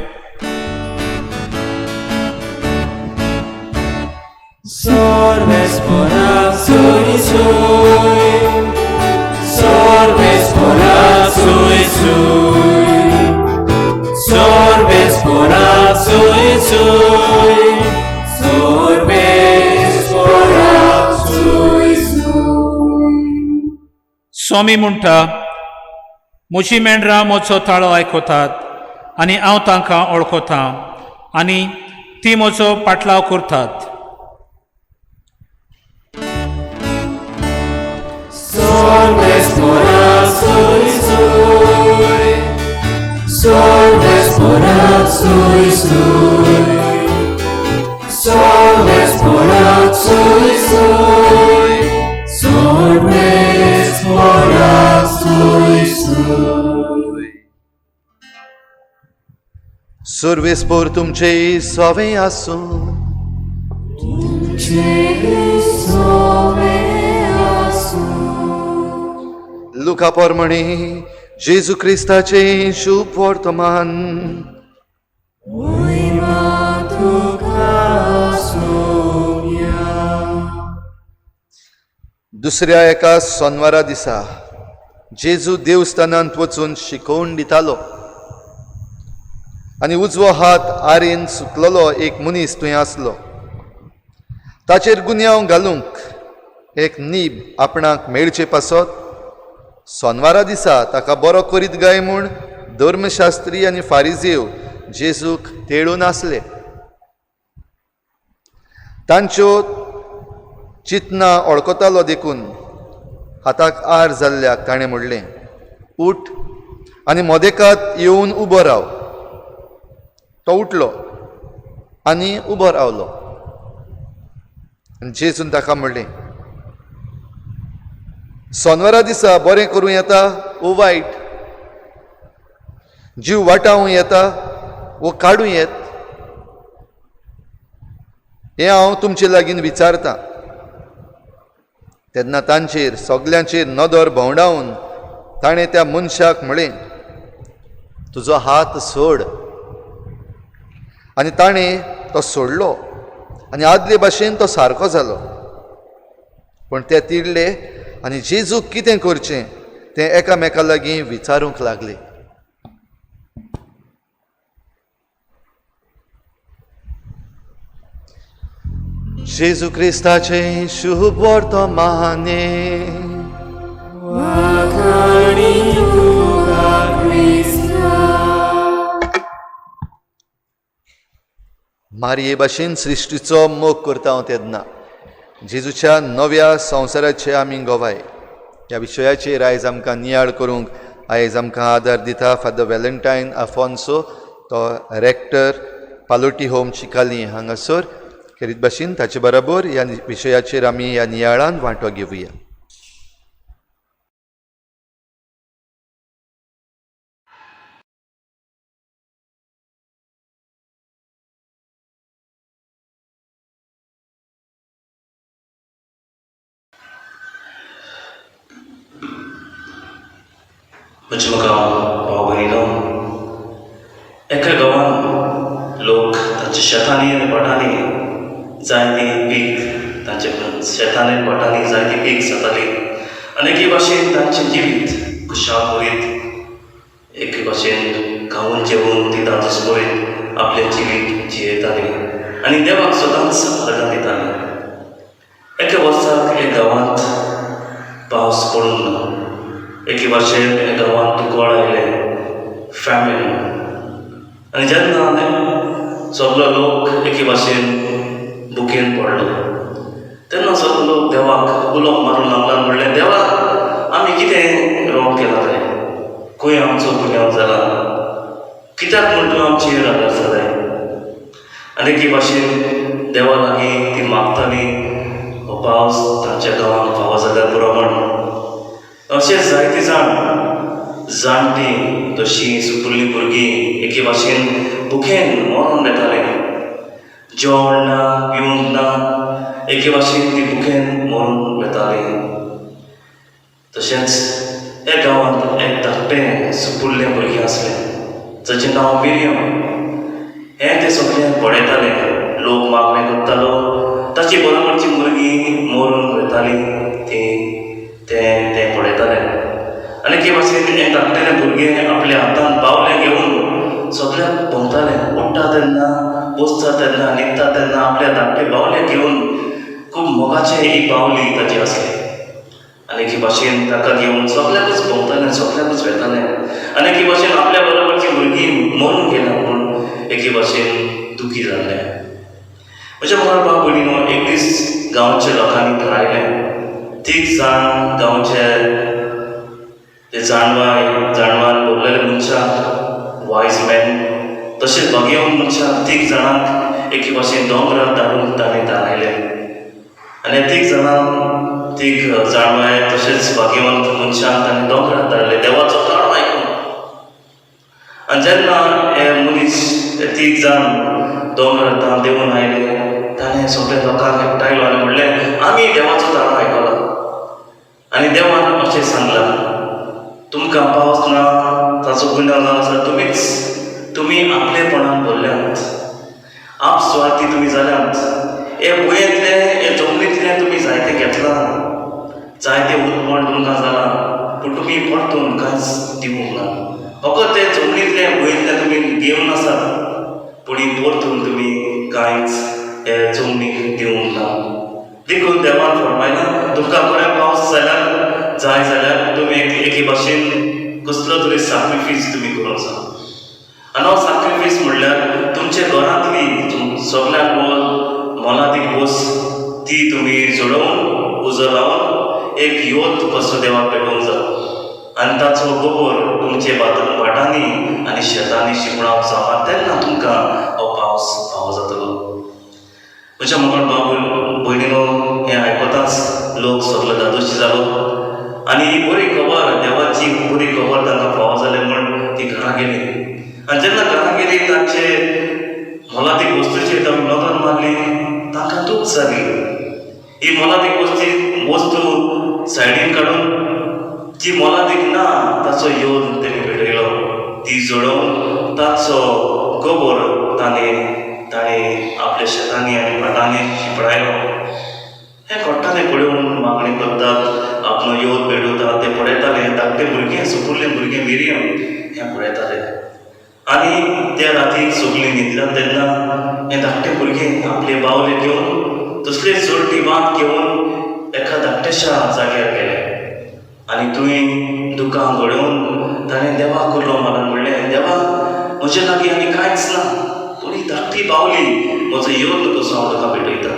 Sorves sui sui, Sorves sui sui, Sorves sui sui, Sorves sui sui. स्वामी म्हणटा, म्हजी मेंढरां म्हजो ताळो आयकतात आनी हांव तांकां वळखतां आनी ती म्हजो पाटलाव करतात. Sorves sui sui, Sorves sui sui, Sorves sui sui, Sorves sui sui. सर्वेस्पोर तुमचे सवे आसूं. लुका प्रमाणे जेजू क्रिस्ताचे शुभ वर्तमान. दुसऱ्या एका सोनवारा दिसा जेजू देवस्थानांत वचून शिकोवन दितालो आनी उजवो हात आरेन सुकलेलो एक मनीस थंय आसलो. ताचेर गुन्यांव घालूंक एक नीब आपणाक मेळचे पासत सोनवारा दिसा ताका बरो करीत गाय म्हूण धर्मशास्त्री आनी फारिजेव जेजूक तेळून आसले. तांच्यो चिंतना वळखतालो देखून हाताक आर जाल्ल्याक ताणें म्हणलें, उठ आनी मदेकात येवन उबो राव. तो उठलो आनी उबो रावलो. आनी जेजून ताका म्हणलें, सोनवारा दिसा बरें करूं येता वो वायट, जीव वाटावूं येता वो काडूं येत, हें हांव तुमचे लागीं विचारतां. तेन्ना तांचेर सगल्यांचेर नदर भोंवडावन ताणें त्या मनशाक म्हळें, तुजो हात सोड. आनी ताणें तो सोडलो आनी आदले भाशेन तो सारको जालो. पूण ते तिडले आनी जेजूक कितें करचें तें एकामेका लागीं विचारूंक लागले. जेजू क्रिस्ताचें शुभ वर्तमाने. मारये भाशेन सृश्टीचो मोग करता हांव तेन्ना जेजूच्या नव्या संवसाराचे आमी गवाय ह्या विशयाचेर आयज आमकां नियाळ करूंक आयज आमकां आदार दिता फादर वेलेंटायन आफोन्सो, तो रेक्टर पालोटी होम चिकाली हांगासर. खेरीत भाशेन ताचे बरोबर ह्या विशयाचेर आमी ह्या नियाळान वांटो घेवया. म्हज्या म्हाका भाव भयणीनो, एका गांवांत लोक तांच्या शेतांनी आनी भाटांनी जायती पीक तांच्या शेतांनी आनी भाटांनी जायती पीक जाताली आनी एके भाशेन तांचें जिवीत खुशाल करीत एके भाशेन खावन जेवन ती दादोस करीत आपलें जिवीत जियेताली आनी देवाक सदांच अर्गां दिताली. एका वर्साक एक गांवांत पावस पडूंक ना. एके भाशेन एका गांवांत दुकळ आयलें, फॅमीन. आनी जेन्ना सगलो लोक एके भाशेन भुकेन पडलो तेन्ना सगलो लोक देवाक उलो मारूंक लागलो आनी म्हणलें, देवा, आमी कितें रोंग केलां काय? खंय आमचो गुन्यांव जाला? कित्याक म्हूण तूं आमचेर रागार जालाय? आनी एके भाशेन देवा लागीं ती मागताली हो पावस तांच्या गांवांत फावो जाल्यार पुरो म्हण. अशें जायते जाण, जाणटीं तशीं सुपुल्लीं भुरगीं एके भाशेन भुकेन मरोन वेतालीं. जेवण ना, पिवंक ना, एके भाशेन ती भुकेन मरून वेतालीं. तशेंच ह्या गांवांत एक धाकटें सुपुल्लें भुरगें आसलें जाचें नांव मिरियम. हें तें सगळें पळयतालें. लोक मागणें करतालो, ताची बरोबरची भुरगीं मरून वयतालीं तीं तें तें पळयतालें. आनी एके भाशेन हें धाकटेलें भुरगें आपल्या हातान बावलें घेवन सगळ्याक भोंवतालें. उठ्ठा तेन्ना, बसता तेन्ना, न्हिदता तेन्ना आपल्या धाकटे बावलें घेवन खूब मोगाचें ही बावली ताची आसली. आनी एके भाशेन ताका घेवन सगळ्याकूच भोंवतालें, सगळ्याकूच वेतालें. आनी एके भाशेन आपल्या बरोबरची भुरगीं मरून गेल्या म्हूण एके भाशेन दुखी जाल्लें. म्हज्या मुखार भाव भयणीनो, एक दीस गांवच्या लोकांनी थारायलें, तीग जाण गांवचे ते जाणवाय जाणवान भरलेले मनशां, वायज मॅन, तशेंच भाग्यवंत मनशां, तीग जाणांक एके भाशेन दोंगरार धाडून तांणी थारायलें. आनी तीग जाणांक, तीग जाणवाय तशेंच भाग्यवंत मनशांक तांणी दोंगरार धाडले देवाचो ताळो आयकून. आनी जेन्ना हे मनीस, हे तीग जाण दोंगरार देंवून आयले, ताणें सगल्या लोकांक एकठांयलो आनी म्हणलें, आमी देवाचो ताळो आयकला आनी देवान अशें सांगलां, तुमकां पावस ना ताचो गुन्यांव जावन आसा तुमीच. तुमी आपलेपणान भरल्यात, आप सुवार्थी तुमी जाल्यात. हे भुंयेंतलें, हे जमनींतलें तुमी जायतें घेतलां, जायतें उत्पन्न तुमकां जालां, पूण तुमी परतून कांयच दिवंक ना. फकत ते जमनींतलें, भुंयेंतलें तुमी घेवन आसात, पूण परतून तुमी कांयच हे जमनीक दिवंक ना. देखून देवान फरमायलां, तुमकां खरें पावस जाल्यार जाय जाल्यार तुमी एके भाशेन कसलो तरी साक्रिफीस तुमी करूंक जाय. आनी हो साक्रिफीस म्हणल्यार तुमच्या घरांतली सगळ्यांत मोलादीक वस्त ती तुमी जळोवन, उजो लावन एक योत कसो देवाक पेटोवंक जाय आनी ताचो गोबोर तुमचे भाटांनी आनी शेतांनी शिंपडावंक जावं, आनी तेन्ना तुमकां हो पावस फावो जातलो. म्हज्या मोगाळ भाव भयणीनो, हें आयकताच लोक सगलो धादोशी जालो आनी ही बरी खबर, देवाची बरी खबर तांकां फावो जाली म्हूण ती घरा गेली. आनी जेन्ना घरा गेली, तांचे मोलादीक वस्तूचेर तांणी नदर मारली, तांकां दूख जाली. ही मोलादीक वस्तू सायडीन काडून जी मोलादीक ना ताचो येवन तेणी पेटयलो. ती जळोवन ताचो गोबोर ताणें आपल्या शेतांनी आनी भाटांनी शिंपडायलो. हें घडटालें पळोवन मागणी करतात, आपलो योत पेटवतात ते पळयताले. धाकटे भुरगें, सुपुरलें भुरगें मिरियम हें पळयतालें. आनी त्या रातीक सगळीं न्हिदल्यात तेन्ना हें धाकटें भुरगें आपले बावले घेवन, तसले जोडटी वात घेवन एका धाकट्याशा जाग्यार गेलें. आनी थंय दुकां गळोवन ताणें देवाक उलो मारून म्हणलें, देवा, म्हजे लागीं आनी कांयच ना, पूण ही धाकटी बावली म्हजो योत कसो हांव तुका भेटयता.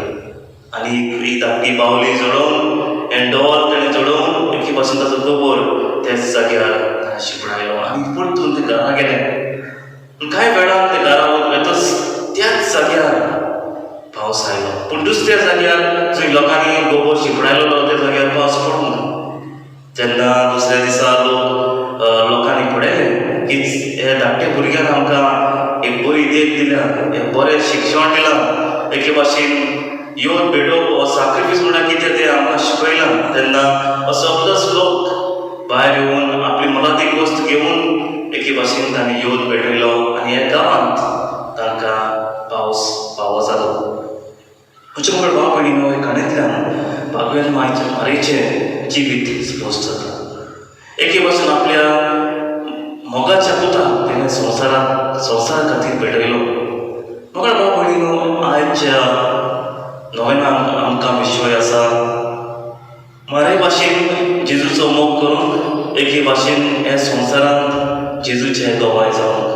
आनी ही धाकटी बावली जळोवन, हें डोल ताणें जळोवन एके भाशेन ताचो गोबोर त्याच जाग्यार ताणें शिंपडायलो आनी परतून ते घरा गेलें. कांय वेळान ते घरा वतच त्याच जाग्यार पावस आयलो, पूण दुसऱ्या जाग्यार जंय लोकांनी गोबोर शिंपडायलो त्या जाग्यार पावस पडूंक ना. तेन्ना दुसऱ्या दिसा लोक लोकांनी पळयलें की हे धाकटे भुरग्यान आमकां एक बरी देख दिल्या, एक बरें शिक्षण दिलां, एके भाशेन योत भेटोवप हो साक्रिफीस म्हणल्यार कितें तें आमकां शिकयलां. तेन्ना हो सगळोच लोक भायर येवन आपली मोलादीक वस्त घेवन एके भाशेन तांणी योत भेटयलो आनी ह्या गांवांत तांकां पावस फावो जालो. म्हज्या मुखार भाव भयणीनो, हे काणयेंतल्यान भागवेल मायचे मारयेचें जिवीत स्पश्ट जाता. एके भाशेन आपल्या मोगाच्या पुताक तिणें संवसाराक संवसारा खातीर पेटयलो. मोगाळ भाव भयणीनो, आयच्या नोवेनाक आमकां विशय आसा मारे भाशेन जेजूचो मोग करूंक, एके भाशेन ह्या संवसारांत जेजूचे गवाय जावंक.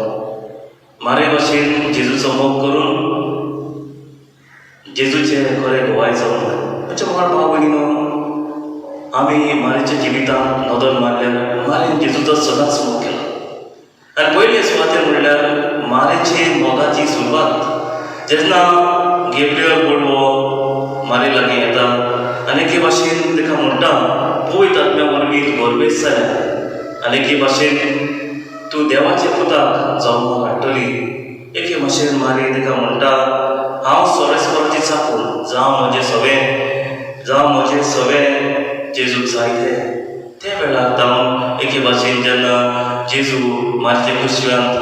मारे भाशेन जेजूचो मोग करून जेजूचे खरे गवाय जावंक. म्हज्या मोगाळ भाव भयणीनो, आमी मारीच्या जिवितांत नदर मारल्यार मारीन जेजूचो सदांच मोग केला. आनी पयले सुवातेर म्हणल्यार मारेचे मोगाची सुरवात जेन्ना गेब्रियल बोडवो मारे लागीं येता आनी एके भाशेन ताका म्हणटा, पवित्र आत्म्या वरवीं तूं गर्भेस्त जाल्या आनी एके भाशेन तूं देवाच्या पुताक जल्माक हाडटली. एके भाशेन मारी ताका म्हणटा, हांव सोरेस्पराची चाकूर, जावं म्हजें सवें, जावं म्हजें सवें जेजूक जाय तें. त्या वेळार जावन एके भाशेन जेन्ना जेजू मातशें कुसव्यांत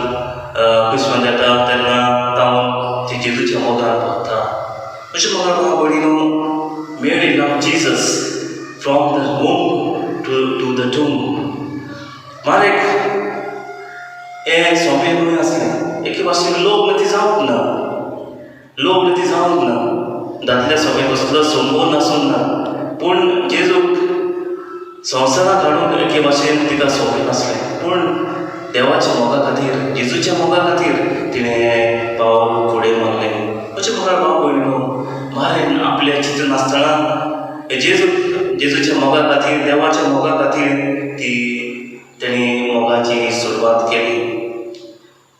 येता तेन्ना तावन ती जेजूच्या मोगान भरता. अशें म्हाका भाव भयणीनो, Mary love Jesus from the womb to the tomb. मारेक हें सोंपें न्हय आसलें. एके भाशेन लग्न ती जावंक ना, लग्न ती जावंक ना, दादल्या सोबें कसलो संबंद आसूंक ना, पूण जेजूक संवसाराक हाडूंक एके भाशेन तिका सोंपें नासलें. पूण देवाच्या मोगा खातीर, जेजूच्या मोगा खातीर तिणें हें पावल फुडें मारलें. अशें म्हाका भाव भयणीनो, मारेन आपल्या चिंतून नासतना जेजूच्या मोगा खातीर, देवाच्या मोगा खातीर ती तेणी मोगाची सुरवात केली.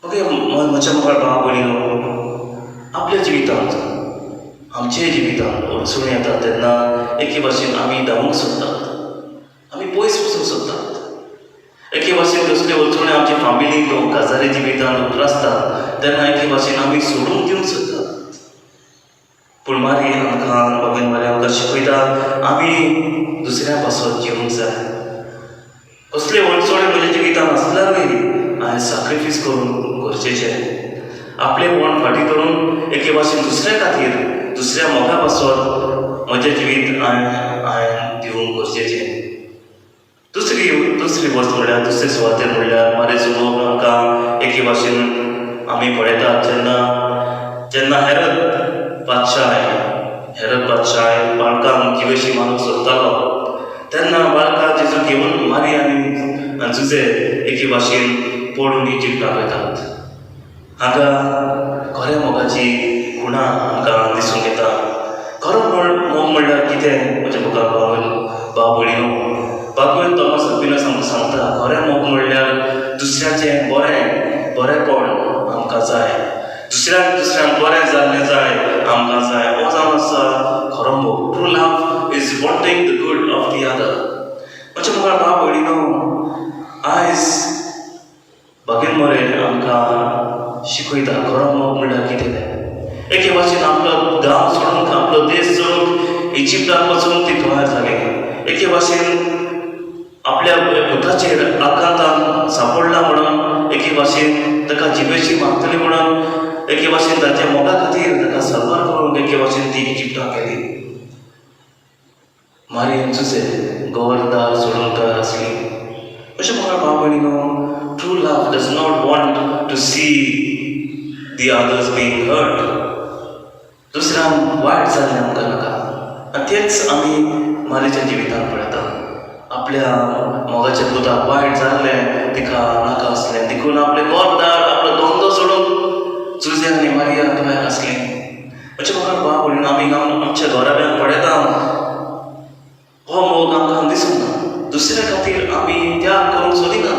ओके, म्हज्या मुखार भाव भयणीनो, आपल्या जिवितांत, आमच्या जिवितांत अडचणी येतात तेन्ना एके भाशेन आमी धांवूंक सोदतात, आमी पयस वचूंक सोदतात. एके भाशेन कसल्यो अडचणी आमच्या फामिलीक लोक काजारी जिवितांत उप्रासतात तेन्ना एके भाशेन आमी सोडून दिवंक सोदतात. पूण मारी आमकां, भगवान मारी आमकां शिकयता, आमी दुसऱ्या पासत जिवंक जाय. कसले अडचणी म्हज्या जिवितांत आसल्यारूय हांवें साक्रिफीस करून गरजेचें, आपलेपण फाटीं करून एके भाशेन दुसऱ्या खातीर, दुसऱ्या मोगा पासत म्हजें जिवीत हांवें दिवंक गरजेचें. दुसरी वस्त म्हणल्यार, दुसरे सुवातेर म्हणल्यार मारेचो मोग आमकां एके भाशेन आमी पळयतात जेन्ना हेरद बादशाय बाळकांक जिवेशी मारूंक सोदतालो तेन्ना बाळकां जेजू घेवन मारी आनी जुजे एके भाशेन पळून इजिप्ताक वयतात. हांगा खऱ्या मोगाची खुणा आमकां दिसूंक येता. खरो मोग म्हणल्यार कितें म्हज्या मुखार भाव भयणीनो, बाबूल तॉमस अक्विनास आमकां सांगता, खरें मोग म्हणल्यार दुसऱ्याचें बरेंपण आमकां जाय, दुसऱ्यांक बरें जाल्लें जाय आमकां जाय. हो जावन आसा खरो मोग. True love is wanting the good of the other. म्हज्या मुखार भाव भयणीनो, आयज भगीन मरे आमकां शिकयता खरो मोग म्हणल्यार कितें तें. एके भाशेन आपलो गांव सोडूंक, आपलो देश सोडूंक इजिप्ताक वचूंक ती तयार जाली. एके भाशेन आपल्या पुताचेर आकांतान सापडला म्हणून एके भाशेन ताका जिवेशी मागतली म्हणून एके भाशेन ताच्या मोगा खातीर ताका सलवार करूंक एके भाशेन ती इजिप्ताक गेली. मारी जुजे घरदार सोडूंक तयार आसली. अशें म्हाका भाव भयणीनो, true love does not want to see the others being hurt. दुसऱ्यांक वायट जाल्लें आमकां नाका. आनी तेच आमी मारीच्या जिवितांत पळयता. आपल्या मोगाच्या पुताक वायट जाल्लें तिका नाका आसलें, देखून आपलें घरदार, आपलो धंदो सोडून जुजे आनी मारिया तयार आसलीं. अशें म्हाका भाव भयणीनो, आमी आमच्या घराब्यांत पळयता, हो मोग आमकां दिसूंक ना. दुसऱ्या खातीर आमी त्याग करूंक सोदिना.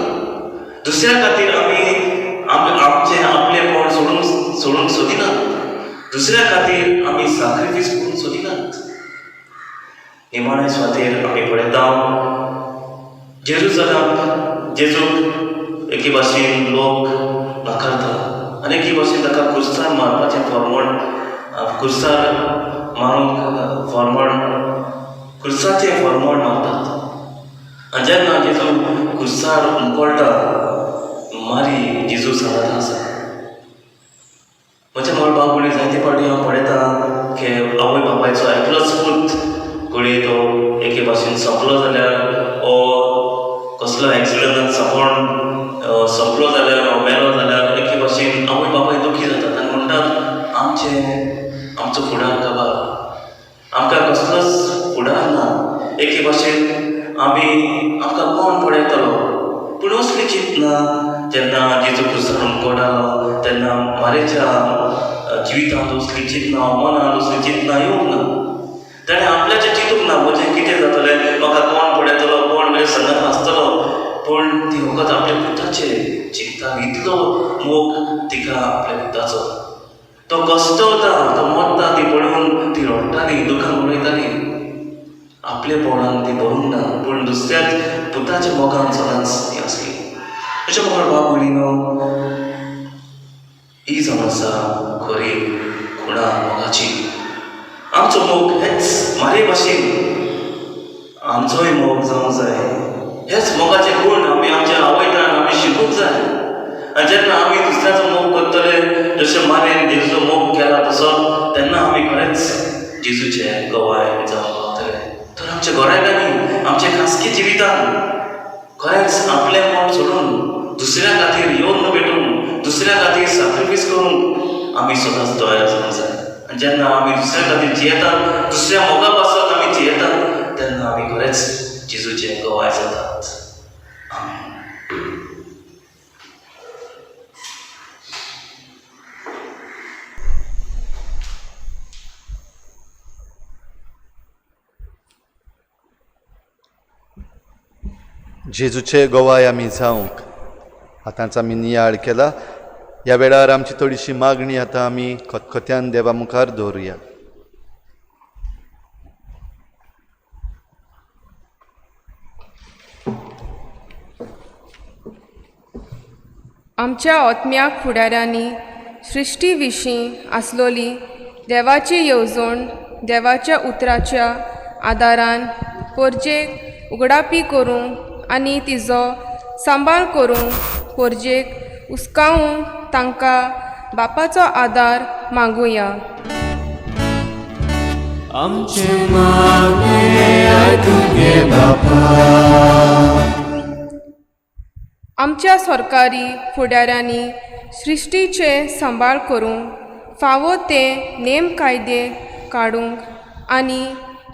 दुसऱ्या खातीर आमी आमचें आपलेपण सोडूंक सोदिनात. दुसऱ्या खातीर आमी साक्रिफीस करूंक सोदिनात. निमाणे सुवातेर आमी पळयता, जेरुजलाम जेजूक एके भाशेन लोक नाकारता आनी एके भाशेन ताका कुर्सार मारपाचें फॉर्मण, कुर्सार मारूंक फॉर्मण, कुर्साचें फॉर्मण मारतात. आनी जेन्ना जेजू कुर्सार हुमकळटा, मारी जेजू सांगाता आसा. म्हज्या मोळ भाव भयणी, जायते फावटी हांव पळयता की आवय बापायचो एकलोच पूत घडये तो एके भाशेन सोंपलो जाल्यार ओ कसलो एक्सिडंटान सोंपोन सोंपलो जाल्यार ओ मेलो जाल्यार आमचें आमचो फुडार काबार, आमकां कसलोच फुडार ना. एके भाशेन आमी आमकां कोण पळयतलो. पूण असली चिंतना जेन्ना जेजू क्रिस्तान उमकोडालो तेन्ना मारेच्या जिवितांत असली चिंतना, मनांत असली चिंतना येवंक ना. ताणें आपल्याचें चिंतूंक ना, म्हजें कितें जातलें, म्हाका कोण पळयतलो, कोण म्हजे संगात आसतलो. पूण ती फकत आपल्या पुताचेर चिंतता. इतलो मोग तिका आपल्या पुताचो. तो कश्टवता, तो मरता ती पळोवन ती रडटाली, दुकान उडयताली. आपल्या पोणान ती भरूंक ना, पूण दुसऱ्याच पुताच्या मोगान सदांच ती आसली. अशें म्हाका बाब भयणीनो, ही जावन आसा खरी खुणा मोगाची. आमचो मोग हेच मारे भाशेन आमचोय मोग जावंक जाय. हेच मोगाचे गूण आमी आमच्या आवयतान आमी शिकूंक जाय. आनी जेन्ना आमी दुसऱ्याचो मोग करतले जशें मारेन जेजूचो मोग केला तसो, तेन्ना आमी खरेंच जेजूचे गवाय जावंक पावतले. तर आमच्या घराब्यांनी, आमच्या खासगी जिवितान खरेंच आपलें मन सोडून दुसऱ्या खातीर येवन भेटून, दुसऱ्या खातीर सॅक्रिफायस करूंक आमी सदांच तयार जावंक जाय. आनी जेन्ना आमी दुसऱ्या खातीर जियेतात, दुसऱ्या मोगा पासत आमी जियेतात, तेन्ना आमी खरेंच जेजूचे गवाय जातात. आमेन. जेजूचे गवाय आमी जावंक आतांच आमी नियाळ केला. ह्या वेळार आमची थोडीशी मागणी आतां आमी खतखत्यान देवा मुखार दवरुया. आमच्या आत्म्याक फुडाऱ्यांनी सृश्टी विशीं आसलोली देवाची येवजण देवाच्या उतराच्या आदारान पोरजेक उगडापी करूंक आनी तिजो सांबाळ करूंक पोरजेक उस्कावूंक तांकां बापाचो आदार मागुया. आमचें मागणें आयकून घे बापा. आमच्या सरकारी फुडाऱ्यांनी सृश्टीचें सांबाळ करूंक फावो ते नेम कायदे काडूंक आनी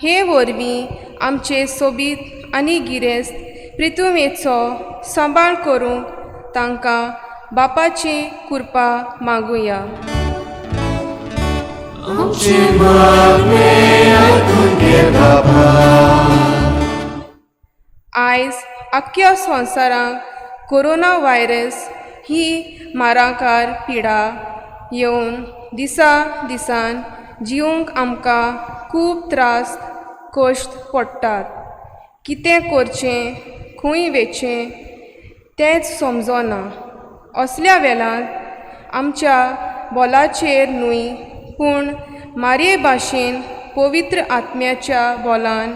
हे वरवीं आमचे सोबीत आनी गिरेस्त प्रितुमेचो सांबाळ करूंक तांकां बापाची कृपा मागुया. आमचें मागणें आयकून घे बापा. आयज आख्ख्या संवसाराक कोरोना व्हायरस ही माराकार पिडा येवन दिसा दिसान जिवंक आमकां खूब त्रास कश्ट पडटात. कितें करचें, खंय वचचें तेंच समजना. असल्या वेळार आमच्या बोलाचेर न्हय पूण मारये भाशेन पवित्र आत्म्याच्या बोलान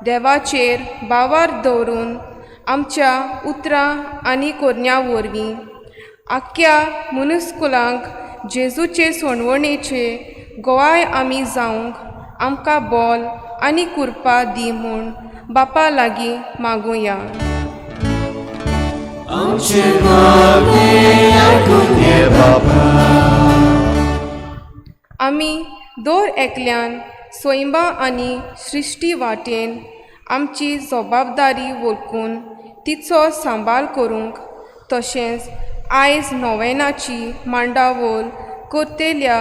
देवाचेर बावार दवरून आमच्या उतरां आनी कोरण्या वरवीं आख्ख्या मनुस्कुलांक जेजूचे सोडवणेचे गोवाय आमी जावंक आमकां बोल आनी कृपा दी म्हूण बापा लागीं मागुया. आमचें मागणें आयकून घे बापा. आमी दर एकल्यान सैमा आनी सृश्टी वाटेन आमची जबाबदारी वळखून तिचो सांबाळ करूंक तशेंच आयज नोवेनाची मांडावळ करतल्या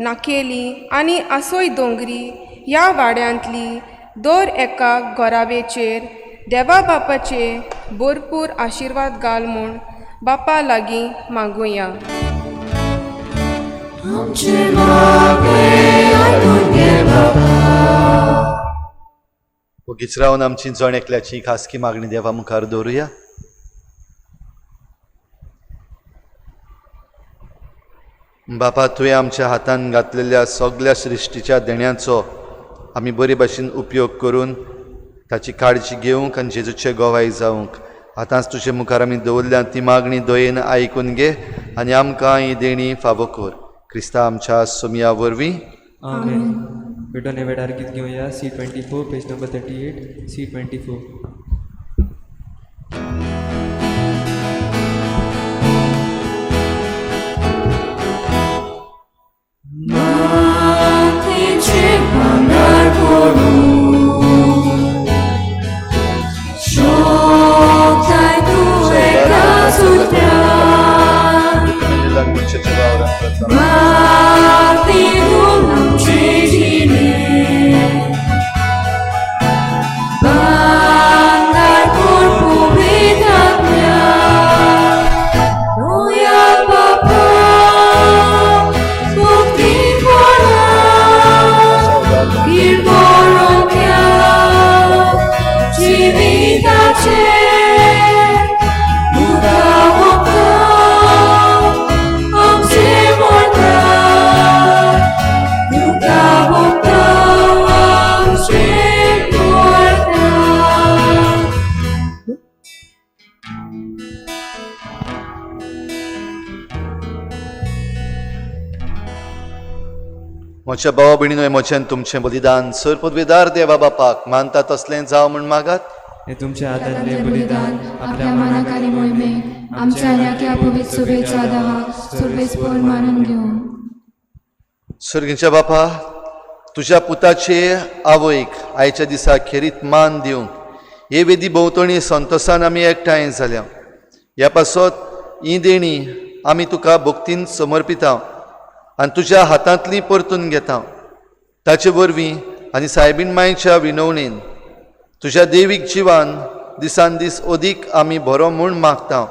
नाकेली आनी आसोय दोंगरी ह्या वाड्यांतली दर एका घराब्याचेर देवा बापाचे भरपूर आशिर्वाद घाल म्हूण बापा लागीं मागुया. आमचें मागणें आयकून घे बापा. ओगीच रावन आमची जण एकल्याची खासगी मागणी देवा मुखार दवरुया. बापा, तुवें आमच्या हातान घातलेल्या सगल्या सृश्टीच्या देण्याचो आमी बरे भाशेन उपयोग करून ताची काळजी घेवंक आनी जेजूचे गोवाय जावंक आतांच तुजे मुखार आमी दवरल्या ती मागणी दयेन आयकून घे आनी आमकां ही देणी फावो कर. क्रिस्ता आमच्या सोमया वरवीं. आमेन. बेटो वेळार गीत घेवया. C24 page number 38. C24. म्हज्या भावा भयणीनो म्हजें तुमचें बलिदान सर पदवेदार देवा बापाक मानता तसलें जावं म्हूण मागात. हे तुमच्या हातांतलें हातांतलें बलिदान बलिदान आपल्या मानाक आनी मोहिमेक आमच्या आनी आख्या पवित्र सभेच्या दावाक सुरवेसपोर मानून घेवं. सर्गीच्या बापा, तुज्या पुताचे आवयक आयच्या दिसा खेरीत मान दिवंक हे वेदी भोंवतणी संतोसान आमी एकठांय जाल्या. ह्या पासत ही देणी आमी तुका भक्तीन समर्पिता आनी तुज्या हातांतली परतून घेता. ताचे वरवीं आनी सायबीण मायच्या विनवणेन तुज्या देवीक जिवान दिसान दीस अदीक आमी बरो म्हूण मागता.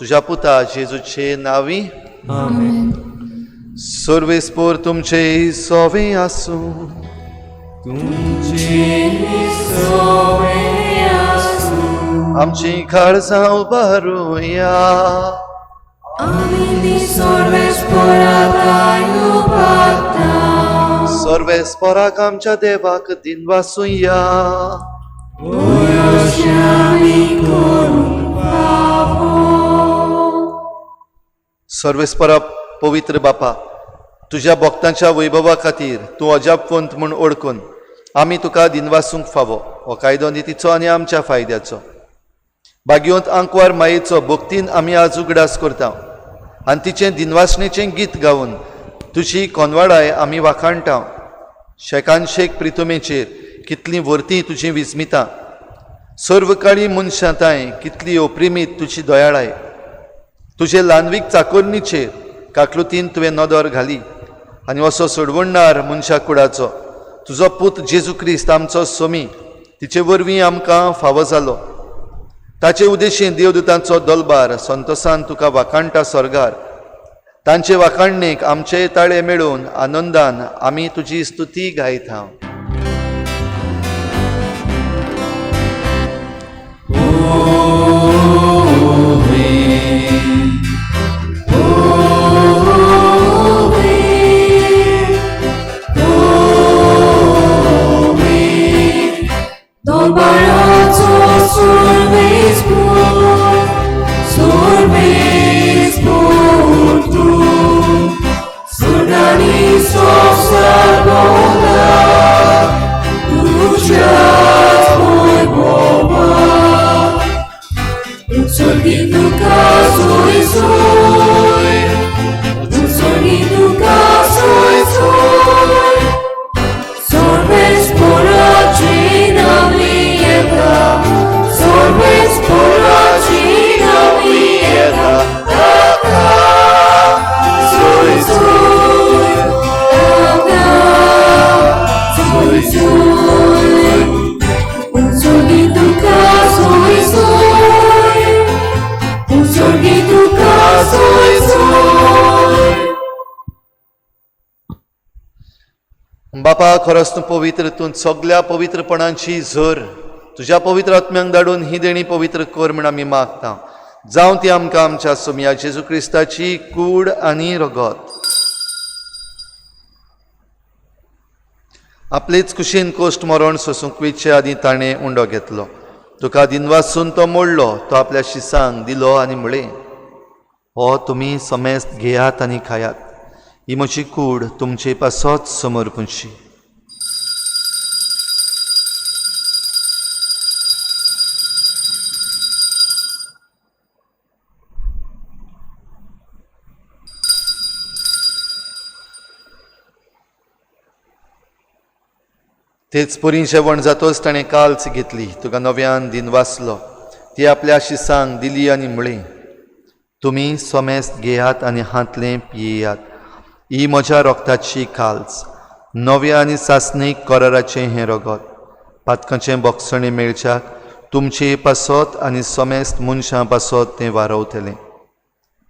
तुज्या पुता जेजूचे नांवी आमेन. सर्वेस्पोर तुमचे सोवे आसूं. आमची काळजां उबारुया. सर्वेस्पोराक आमच्या देवाक दिनवासुया. सर्वेस्परा पवित्र बापा, तुज्या भक्तांच्या वैभवा खातीर तूं अजापवंत म्हूण ओळखून आमी तुका दिनवासूंक फावो. हो कायदो नितीचो आनी आमच्या फायद्याचो. भाग्यवंत आंकवार मायेचो भक्तीन आमी आज उगडास करता आनी तिचें दिनवासणेचें गीत गावन तुजी कोनवाडाय आमी वाखाणटा. शेकानशेक प्रितुमेचेर कितलीं व्हरतीं तुजीं विस्मितां, सर्वकाळी मनशां तांय कितली ओप्रिमीत तुजी दयाळाय. तुजे ल्हानवीक चाकोरणीचेर काकलुतीन तुवें नदर घाली आनी असो सोडवणणार मनशा कुडाचो तुजो पूत जेजू क्रिस्त आमचो सोमी तिचे वरवीं आमकां फावो जालो. ताचे उदेशीन देवदूतांचो दलबार संतोसान तुका वाखाणटा स्वर्गार. तांचे वाखाणणेक आमचे ताळे मेळून आनंदान आमी तुजी स्तुती गायता. बापा, खरोच तूं पवित्र, तूं सगल्या पवित्रपणांची झर. तुज्या पवित्र आत्म्यांक धाडून ही देणी पवित्र कर म्हूण आमी मागता. जावं ती आमकां आमच्या सोमया जेजू क्रिस्ताची कूड आनी रगत. आपलेच कुशीन कोश्ट मरण सोसूंक वयचे आदीं ताणें उंडो घेतलो. तुका दिनवासून तो मोडलो, तो आपल्या शिसांक दिलो आनी म्हळें, हो तुमी समेस्त घेयात आनी खायात, ही म्हजी कूड तुमचे पासत समर्पूची. तेच परी जेवण जातोच ताणें काल्च घेतली, तुका नव्यान दिनवासलो, ती आपल्या शिसांक दिली आनी म्हळें, तुमी समेस्त घेयात आनी हांतलें पियेयात, ही म्हज्या रोगताची काल्च, नव्या आनी सासणीक कराराचें हें रगत. पातकांचें बोगसणें मेळच्याक तुमचे पासत आनी समेस्त मनशां पासत तें वारवतलें.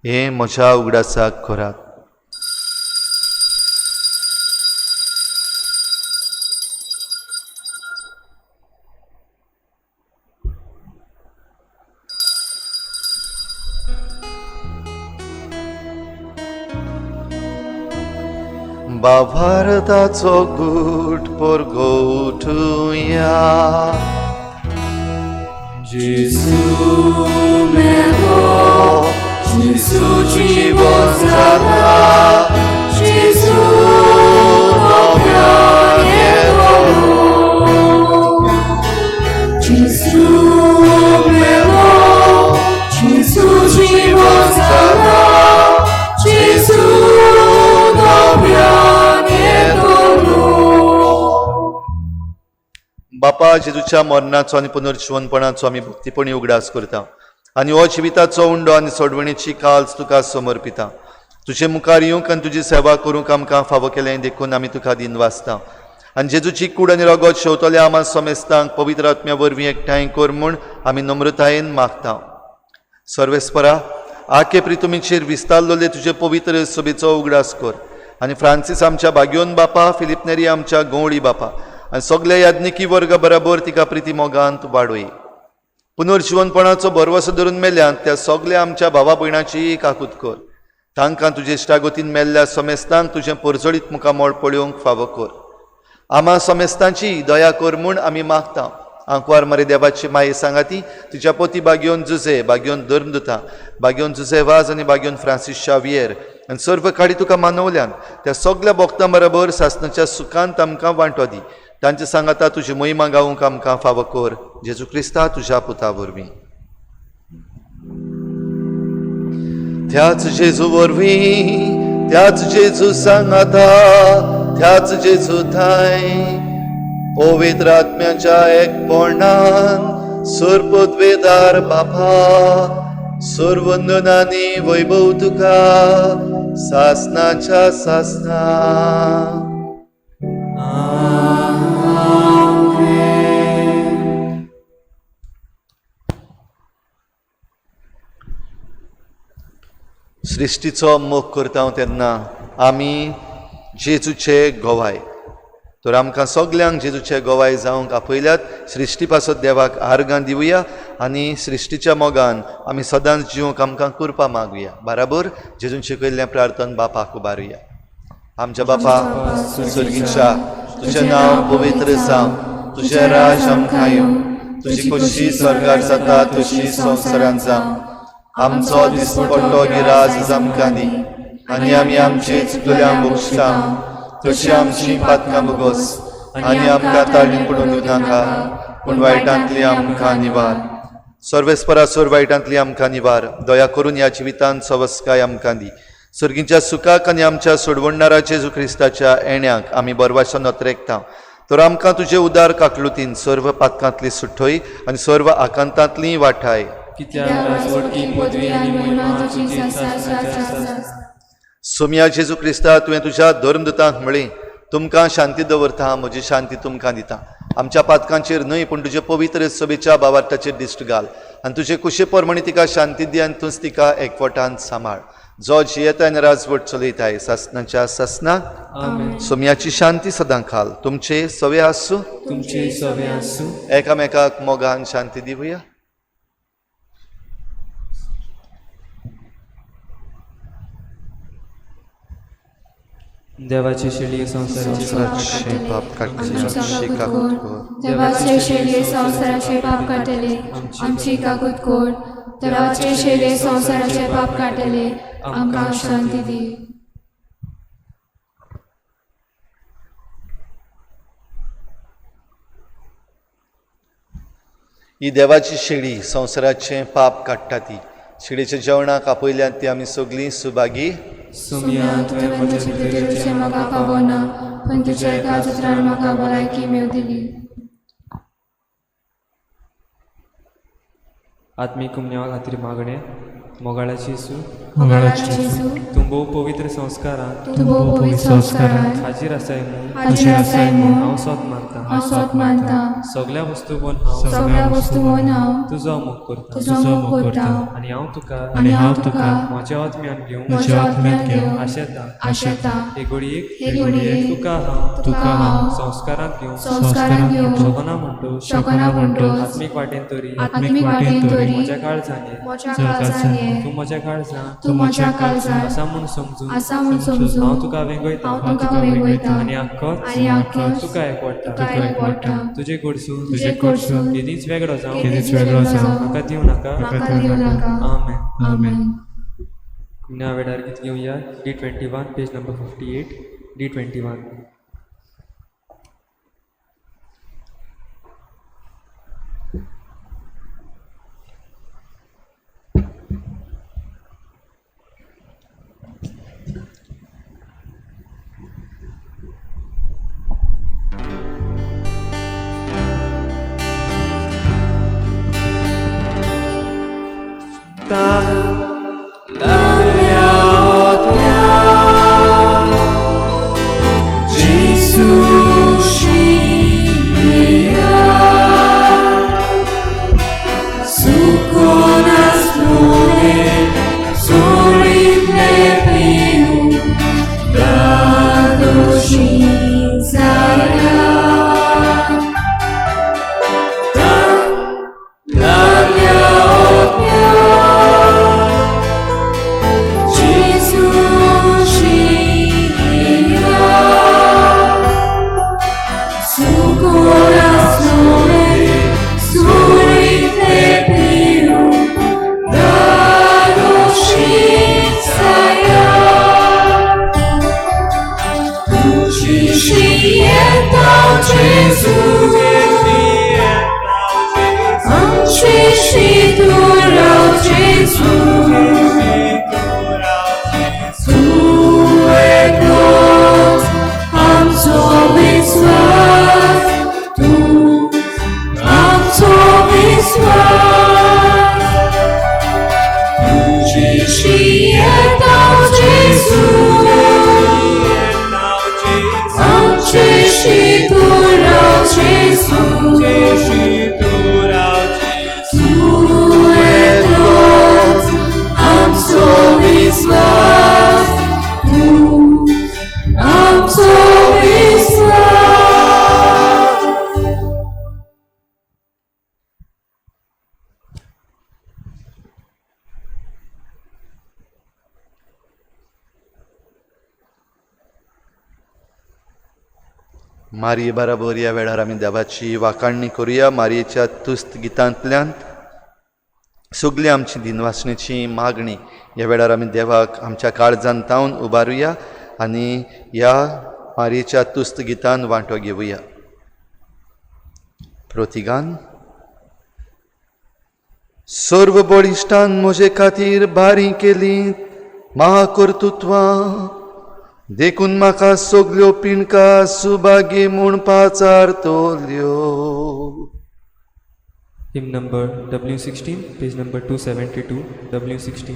हें म्हज्या उगडासाक करात. बाभारताचो गूट परगोठुया. जेजू मेलो, जेजू जिवो जाला, जेजू बापा, जेजूच्या मरणाचो आनी पुनर्जिवनपणाचो आमी भक्तीपणी उगडास करता आनी हो जिविताचो उंडो आनी सोडवणीची काल्स तुका समर्पिता. तुजे मुखार येवंक आनी तुजी सेवा करूंक आमकां फावो केलें देखून आमी तुका दिन वाचता आनी जेजूची कूड आनी रगत शेवतल्या आमा समेस्तांक पवित्र आत्म्या वरवीं एकठांय कर म्हूण आमी नम्रतायेन मागता. सर्वेस्परा, आखे प्रितुमीचेर विस्तारलेले तुजे पवित्र सभेचो उगडास कर आनी फ्रांसीस आमच्या बाग्योन बापा, फिलीप नेरी आमच्या गवळी बापा आनी सगल्या याज्ञिकी वर्गा बराबर तिका प्रिती मोगांत वाडोय. पुनर्जिवनपणाचो भरवसो धरून मेल्यान त्या सगल्या आमच्या भावा भयणाची काकूत कर. तांकां तुजे इश्टागतीन मेल्ल्या समेस्तांक तुजें परजळीत मुखामळ पळोवंक फावो कर. आमा समेस्तांची दया कर म्हूण आमी मागता. आंकवार मरे देवाची माये सांगाती तुज्या पोती बागयोन जुजे, बागयोन धर्मदुता, बागयोन जुजे वाज आनी बागयोन फ्रांसीस शावियर आनी सर्व काडी तुका मानवल्यान त्या सगल्या भक्तां बराबर सासणाच्या सुखांत आमकां वांटो दी. तांचे सांगाता तुजी महिमा गावूंक आमकां फावो कर. जेजू क्रिस्ता तुज्या पुता वरवीं. त्याच जेजू वरवीं, त्याच जेजू सांगाता, त्याच जेजू थांय पवित्र आत्म्याच्या एकपणान सुरपदवेदार बापा, सुरवंदनानी वैभव तुका सासनाच्या सासना. सृश्टीचो मोग करता तेन्ना आमी जेजूचे गवाय. तर आमकां सगल्यांक जेजूचे गवाय जावंक आपयल्यात. सृश्टी पासत देवाक आर्गां दिवया आनी सृश्टीच्या मोगान आमी सदांच जिवंक आमकां कृपा मागुया. बराबर जेजून शिकयल्लें प्रार्थन बापाक उबारुया. आमच्या बापा स्वर्गीच्या, तुजें नांव पवित्र जावं, तुजें राज आमकां येवं, तुजी खोशी स्वर्गार जाता तशी संवसारांत जावं. आमचो दिसपट्टो गिराज आमकां दी आनी आमी आमचे चुकल्यांक बक्षता तशी आमची पातकां भोगोस आनी आमकां ताळीन पडून दिवनाका, पूण वायटांतली आमकां निवार. सर्वेस्परा सोर वायटांतली आमकां निवार. दया करून ह्या जिवितांत सवस्काय आमकां दी. सर्गीच्या सुखाक आनी आमच्या सोडवणदारा जेजू क्रिस्ताच्या येण्याक आमी बरवाशो नत्रेकता. तर आमकां तुजे उदार काकलुतीन सर्व पातकांतली सुठोय आनी सर्व आकांतांतली वाठाय. सोम्या जेजू क्रिस्ता, तुवें तुज्या धर्मदुतांक म्हळें, तुमकां शांती दवरता, म्हजी शांती तुमकां दिता. आमच्या पातकांचेर न्हय पूण तुजे पवित्र सभेच्या भावार्थाचेर दिश्ट घाल आनी तुजे कुशे प्रमाणे तिका शांती दी आनी तूंच तिका एकवटान सांबाळ. जो जियेता आनी राजवट चलयताय सासनाच्या सासना. सोम्याची शांती सदां खाल तुमचे सवे आसूं, तुमचे सवे आसूं. एकामेकाक मोगान शांती दिवया. देवाचे शेळये संवसाराचे पाप काडटले, आमची काकूत कर. देवाचे शेळये संवसाराचे पाप काडटले, आमची काकूत कर. देवाचे शेळये संवसाराचे पाप काडटले, आमकां शांती दी. ही देवाची शेळी संवसाराचें पाप काडटा. ती शेळयेच्या जेवणाक आपयल्यात ती आमी सगळीं सुभागी. सोम्या, तुवें म्हज्या भितर येवचें म्हाका फावना, पूण तुज्या एका उतरान म्हाका भलायकी मेवतली. आत्मीक कुमन्यावा खातीर मागणें. मोगाळाची येसू, मोगाळाची येसू, तूं भोव पवित्र संस्कारांत, तूं भोव पवित्र संस्कारांत हाजीर आसाय म्हूण, हाजीर आसाय म्हूण हांव सोद मानता. हांव सोद मानता. सगल्या वस्तू म्हूण हांव, सगळ्या वस्तू म्हूण हांव तुजो मोग करता तुजो मोग करता आनी हांव तुका, आनी हांव तुका म्हज्या आत्म्यान घेवंक म्हज्या आत्म्यान घेवंक आशेता. आशेता. हे घडयेक, हे घडयेक तुका हांव, तुका हांव संस्कारांत घेवंक संस्कारांत घेवंक शकना म्हणटोच, शकना म्हणटोच आत्मीक वाटेन तरी, आत्मीक वाटेन तरी म्हज्या काळजान ये, म्हज्या काळजान ये, तूं म्हज्या काळजान, तूं म्हज्या काळजान आसा म्हूण समजून, आसा म्हूण समजून हांव तुका वेंगयता, हांव तुका वेंगयता आनी आख्खोच आनी आख्खोच तुका एकवटता, तुका एकवटता. तुजे कडसून, तुजे कडसून केदींच वेगळो जावं, केदींच वेगळो जावं म्हाका दिवं नाका. म्हाका दिवं नाका. आमेन. आमेन. ह्या वेळार गीत घेवया. D21, page number 58. D21. मारये बराबर ह्या वेळार आमी देवाची वाखाणणी करुया. मारयेच्या तुस्त गितांतल्यान सगळी आमची दिनवासणेची मागणी ह्या वेळार आमी देवाक आमच्या काळजान तावन उबारुया आनी ह्या मारयेच्या तुस्त गितान वांटो घेवया. प्रतिगान. सर्व बळिश्टान म्हजे खातीर बारी केली महाकर्तृत्वां, देखून म्हाका सगल्यो पिणका सुभागी म्हूण पाचारतल्यो. Hymn number W16, page number 272, W16.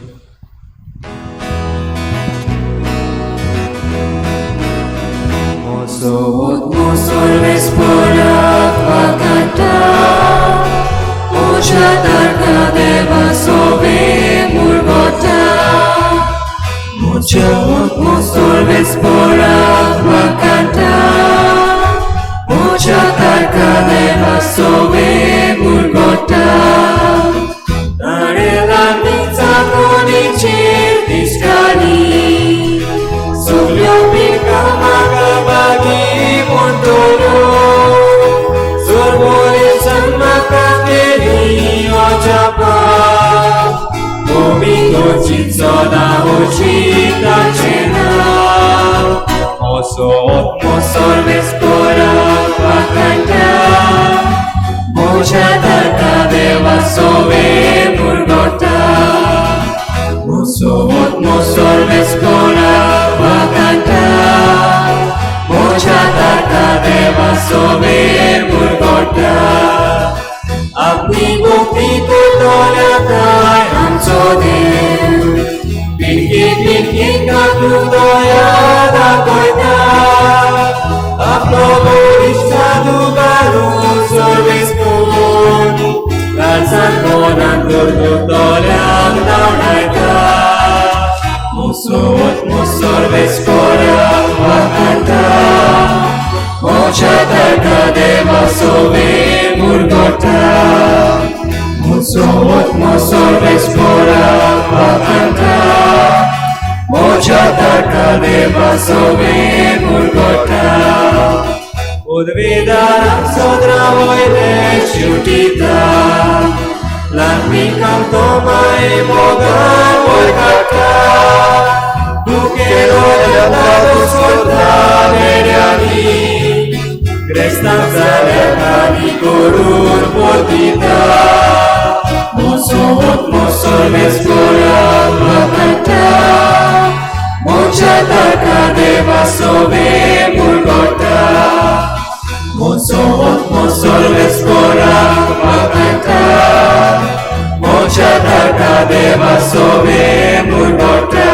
Mocha tarka देवा सोबे मुरगोटा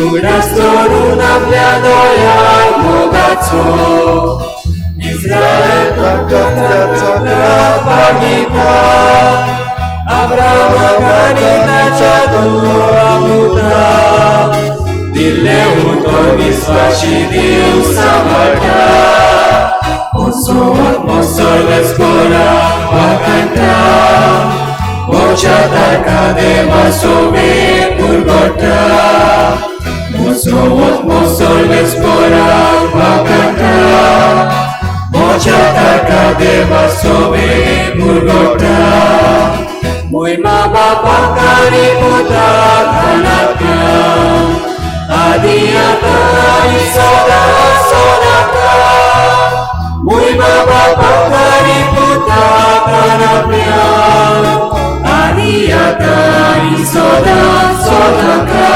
उगडास दवरून आपल्या दोळ्याक मोगाचो इस्रायल बागिता अब्रामाक आनी ताच्या दुआ दिल्लें उतर विस्वाशी देव सांबाळटा Mosot mosoles kora wakanta Mocha tarka deva sobe purgota Mosot mosoles kora wakanta Mocha tarka deva sobe purgota Muy mama pakari puta kanaka Adiata isoda sonaka Muy baba pakari puta kanapya Adiata isoda sonaka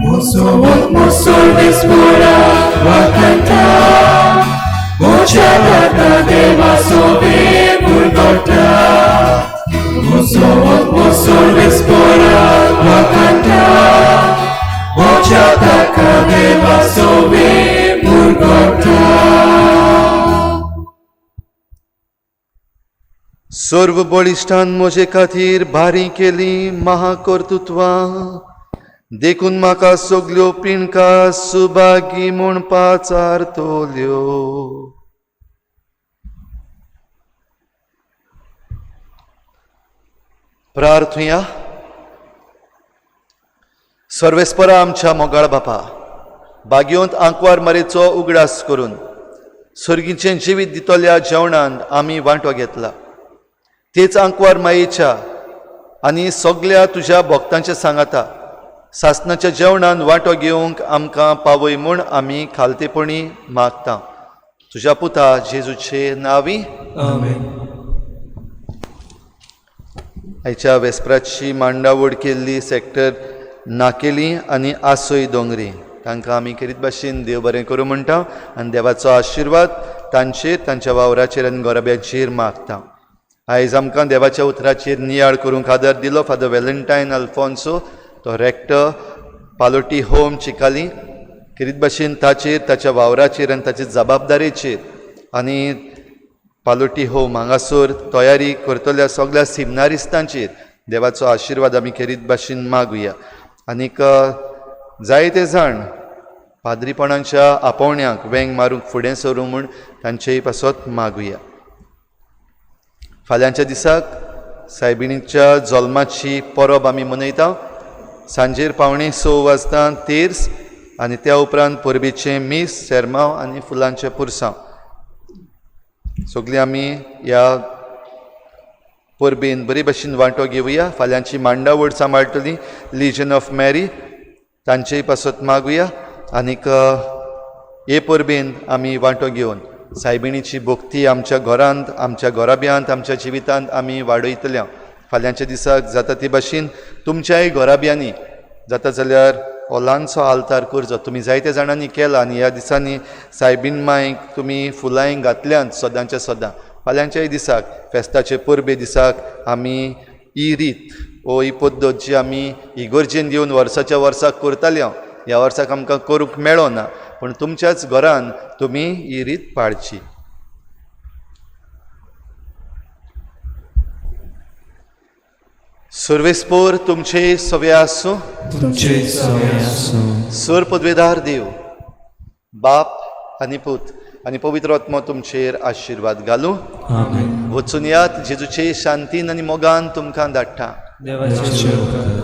Mosot mosoles kora wakanta Mocha tarka deva sobe purgota Mosot mosoles kora wakanta Mocha tarka deva sobe purgota. सर्व बळिश्ठान म्हजे खातीर भारी केली महाकर्तृत्वां देखून म्हाका सगल्यो पिणका सुभागी म्हूण पाचारतल्यो. प्रार्थुया. सर्वेस्परा आमच्या मोगाळ बापा, बागयोंत आंकवार मरेचो उगडास करून सर्गीचें जिवीत दितल्या जेवणांत आमी वांटो घेतला, तेच आंकवार मायेच्या आनी सगल्या तुज्या भक्तांच्या सांगाता सासनाच्या जेवणान वांटो घेवंक आमकां पावय म्हूण आमी खालतेपणी मागता. तुज्या पुता जेजूचे नांवी आमेन. आयच्या वेस्पराची मांडावड केल्ली सेक्टर नाकेली आनी आसोय दोंगरी तांकां आमी खेरीत भाशेन देव बरें करूं म्हणटा आनी देवाचो आशिर्वाद तांचेर, तांच्या वावराचेर आनी गोरब्याचेर मागता. आयज आमकां देवाच्या उतराचेर नियाळ करूंक आदार दिलो फादर वेलेंटायन अल्फोन्सो, तो रेक्टर पालोटी होम चिकाली. खेरीत भाशेन ताचेर, ताच्या वावराचेर आनी ताचे जबाबदारेचेर आनी पालोटी होम हांगासर तयारी करतल्या सगल्या सिमनारिस्तांचेर देवाचो आशिर्वाद आमी खेरीत भाशेन मागुया. आनीक जायते जाण पाद्रीपणाच्या आपोवण्याक वेंग मारूंक फुडें सरूं म्हूण तांचेय पासत मागुया. फाल्यांच्या दिसाक सायबिणीच्या जल्माची परब आमी मनयता. सांजेर 5:45 वाजता तेर्स आनी त्या उपरांत परबेचें मीस, सेरमांव आनी फुलांचें पुरसांव. सगळीं आमी ह्या परबेन बरे भशेन वांटो घेवया. फाल्यांची मांडावड सांबाळटली लिजन ऑफ मॅरी, तांचेय पासत मागुया. आनीक हे परबेन आमी वांटो घेवन सायबिणीची भक्ती आमच्या घरांत, आमच्या घराब्यांत, आमच्या जिवितांत आमी वाडयतल्या. फाल्यांच्या दिसाक जाता ते भाशेन तुमच्याय घराब्यांनी जाता जाल्यार हो ल्हानसो आल्तार करचो. तुमी जायते जाणांनी केला आनी ह्या दिसांनी सायबीण मायक तुमी फुलांय घातल्यांत सदांच्या सदां. फाल्यांच्याय दिसाक फेस्ताचे परबे दिसाक आमी ही रीत वो ही पद्दत जी आमी इगर्जेन घेवन वर्साच्या वर्साक करताले, ह्या वर्साक आमकां करूंक मेळो ना, पूण तुमच्याच घरान तुमी ही रीत पाळची. सर्वेस्पोर तुमचे सवे आसूं, तुमचे सवे आसूं. सर पदवेदार देव बाप आनी पूत आनी पवित्र आत्मो तुमचेर आशिर्वाद घालूं. आमेन. वचून यात, जेजूचे शांतीन आनी मोगान तुमकां धाडटा. देवाचे उपकार.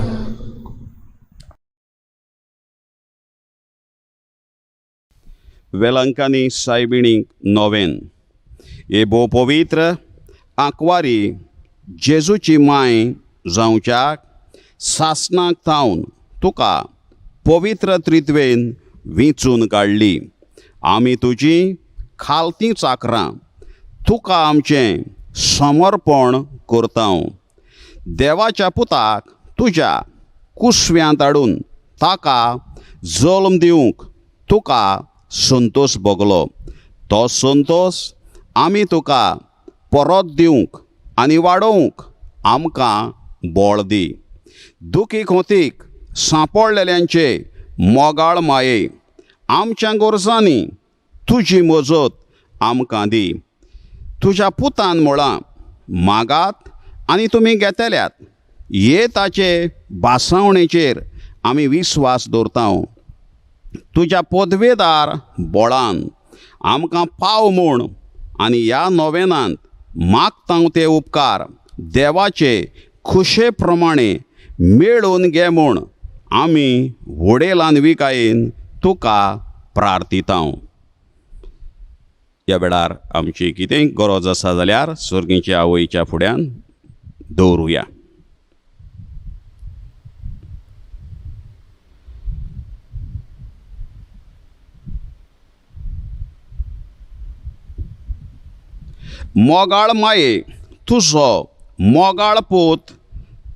वेलंकांनी सायबिणीक नोवेन हे भोव पवित्र आंकवारी जेजूची माय जावच्याक सासणाक थावन तुका पवित्र त्रित्वेन विंचून काडली. आमी तुजी खालती चाकरां तुका आमचें समर्पण करता. देवाच्या पुताक तुज्या कुसव्यांत हाडून ताका जल्म दिवंक तुका संतोष भोगलो. तो संतोष आमी तुका परत दिवंक आनी वाडोवंक आमकां बळ दी. दुखी खोतीक सांपडलेल्यांचे मोगाळ माये, आमच्या गरजांनी तुजी मजत आमकां दी. तुज्या पुतान म्हळां, मागात आनी तुमी घेतल्यात. हे ताचे भासावणेचेर आमी विस्वास दवरता. तुज्या पदवेदार बळान आमकां पाव म्हूण आनी ह्या नोवेनांत मागता ते उपकार देवाचे खुशे प्रमाणे मेळोवन घे म्हूण आमी व्हडेलान विकायेन तुका प्रार्थिता. ह्या वेळार आमची कितेंय गरज आसा जाल्यार सर्गीच्या आवयच्या फुड्यान दवरुया. मोगाळ माये, तुजो मोगाळ पूत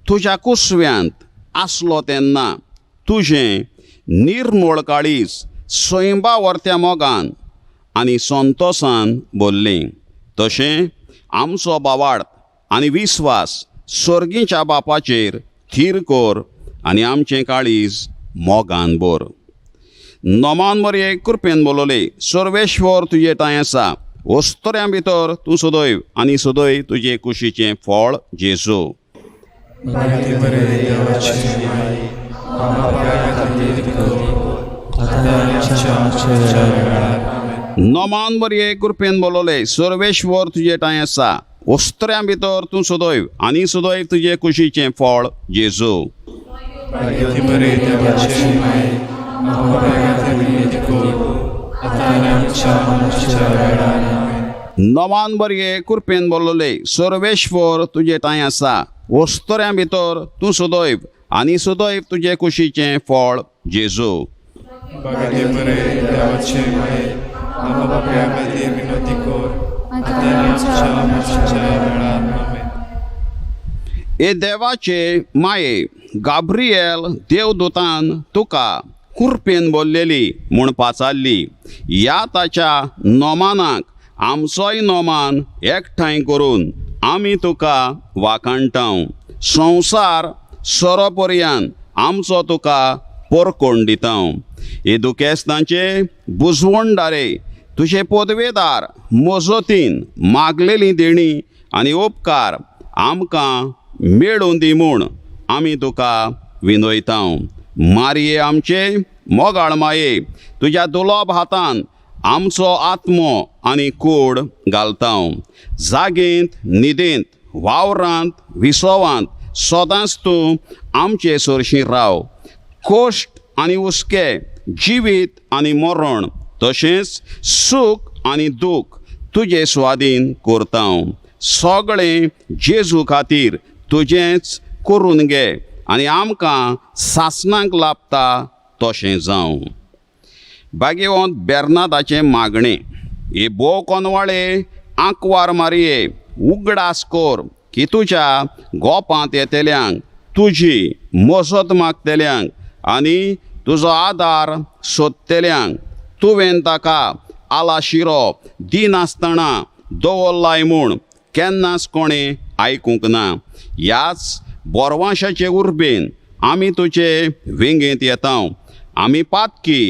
तुज्या कुसव्यांत आसलो तेन्ना तुजें निर्मळ काळीज सैंबा वर्त्या मोगान आनी संतोसान बोल्लें. तशें आमचो बावाड आनी विस्वास सर्गीच्या बापाचेर थीर कर आनी आमचें काळीज मोगान भर. नोमान मरये कृपेन बोलवले, सर्वेश्वर तुजे ठांय आसा. वस्तुऱ्यां भितर तूं सदैव आनी सदैव तुजे कुशीचें फळ जेजू. नोमान मरये कृपेन बोलवले, सर्वेश्वर तुजे ठांय आसा. वस्त्र्यां भितर तूं सदैव आनी सदैव तुजे कुशीचें फळ जेजू. नोमान बरये कृपेन बोलवले, सर्वेश्वर तुजे ठांय आसा. वस्तुऱ्यां भितर तूं सदैव आनी सदैव तुजे कुशीचें फळ जेजू. हे देवाचे माये, गाब्रिएल देवदूतान तुका कुरपेन बोल्लेली म्हूण पाचारली. ह्या ताच्या नोमानाक आमचोय नोमान एकठांय करून आमी तुका वाखाणटा. संवसार सोरोपर्यान आमचो तुका पोरकोण दिता. हे दुखेस्तांचे बुजवणदारे, तुजे पदवेदार मजतीन मागलेली देणी आनी उपकार आमकां मेळून दी म्हूण आमी तुका विनयता. मारये आमचे मोगाळ माये, तुज्या दुलोब हातान आमचो आत्मो आनी कूड घालता. जागेंत न्हिदेंत वावरांत विसवांत सदांच तूं आमचे सरशीं राव. कश्ट आनी हुस्के, जिवीत आनी मरण, तशेंच सूख आनी दूख तुजे स्वाधीन करता. सगळें जेजू खातीर तुजेंच करून घे आनी आमकां सासणाक लाभता तशें जावं. बागेवंत बेर्नादाचें मागणें. हे भोव कोनवाळे आंकवार मारये, उगडास कर की तुज्या गोपांत येतल्यांक, तुजी मजत मागतल्यांक आनी तुजो आदार सोदतल्यांक तुवें ताका आलाशिरो दिनासतना दवरलाय म्हूण केन्नाच कोणें आयकूंक ना. ह्याच बोरवांशाचे उर्बेन आमी तुजे वेंगेंत येता. आमी पातकी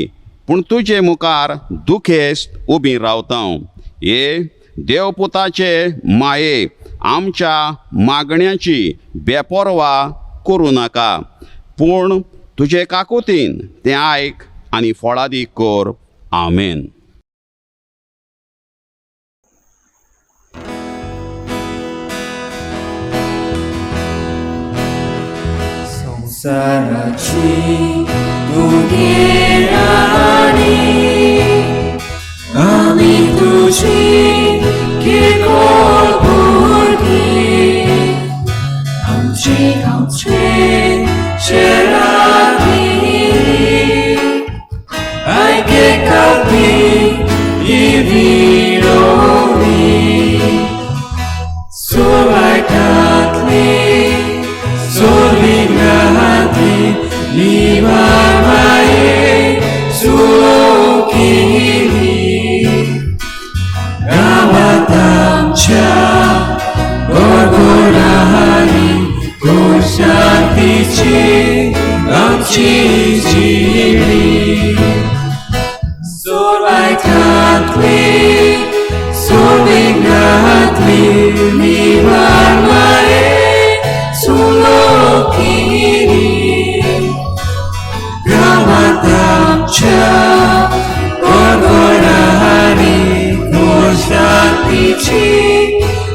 पूण तुजे मुखार दुखेस्त उबी रावता. हे देवपुताचे माये, आमच्या मागण्याची बेपर्वा करूं नाका, पूण तुजे काकुतीन तें आयक आनी फळादीक कर. आमेन. संवसाराची तुगे राणी, आमी तुजी किरकोळ भुरगीं, आमचे गांवचे शेरांनी आयके कापी विलोवी सुवायकातली सोलिंगाती लिवा माये सुलोवी. शांतीची आमची जिणी सोरवायटांतली सोविंगांतली निवार माये सुलोकिनी गांवांत आमच्या गडगडांनी शांतीची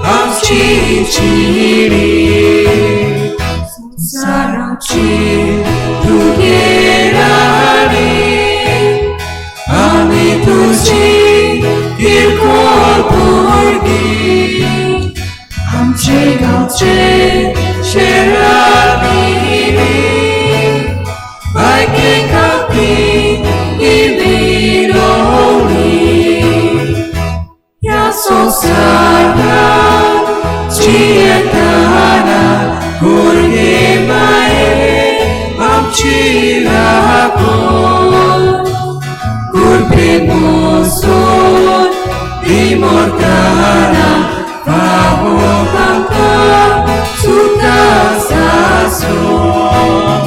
आमची जिणी संवसाराची तुगे राणी आमी तुजी किरकोळ भुरगीं आमचे गांवचे शेरांनी बायके खावपी विरोळी ह्या संवसारांत जियेतना भुरगे माये आमची राखण कुरपे मोसोन इमोर्ताना फावो आमकां सुखा सासून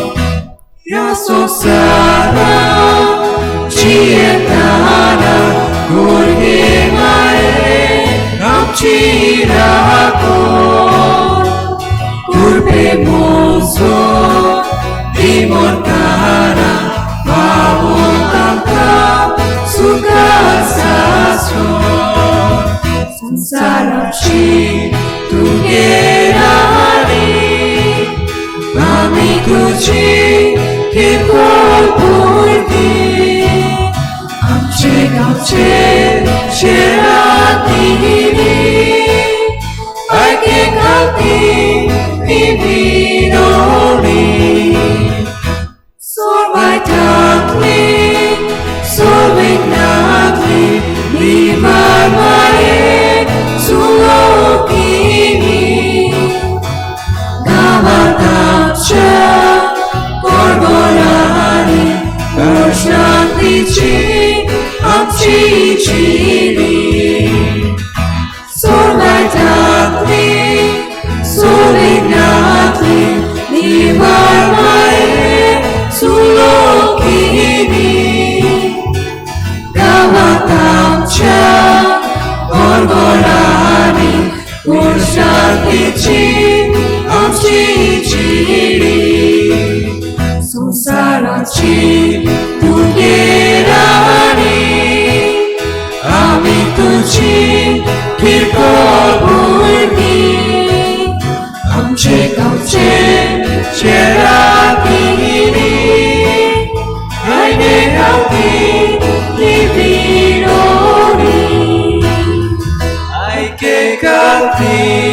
ह्या संवसारांत जियेतना भुरगे माये आमची राखण कुरपे मोसोन इमोर्ताना फावो आमकां सुखा सासून संवसाराची तुगे राणी आमी तुजी किरकोळ भुरगीं आमचे गांवचे शेरांनी आयके खावपी विरोळी सोरवायटांतली सोविंगांतली निवार माये सुलोकिनी गांवांत आमच्या गडगडांनी शांतीची आमची जिणी सोरवायटांतली सोविंगांतली निवार माये सुलोकिनी गांवांत आमच्या गडगडांनी शांतीची आमची जिणी संवसाराची तुगे राणी आमी तुजी किरकोळ भुरगीं आमचे गांवचे शेरांनी आयने गावपी विरोळी आयके गावपी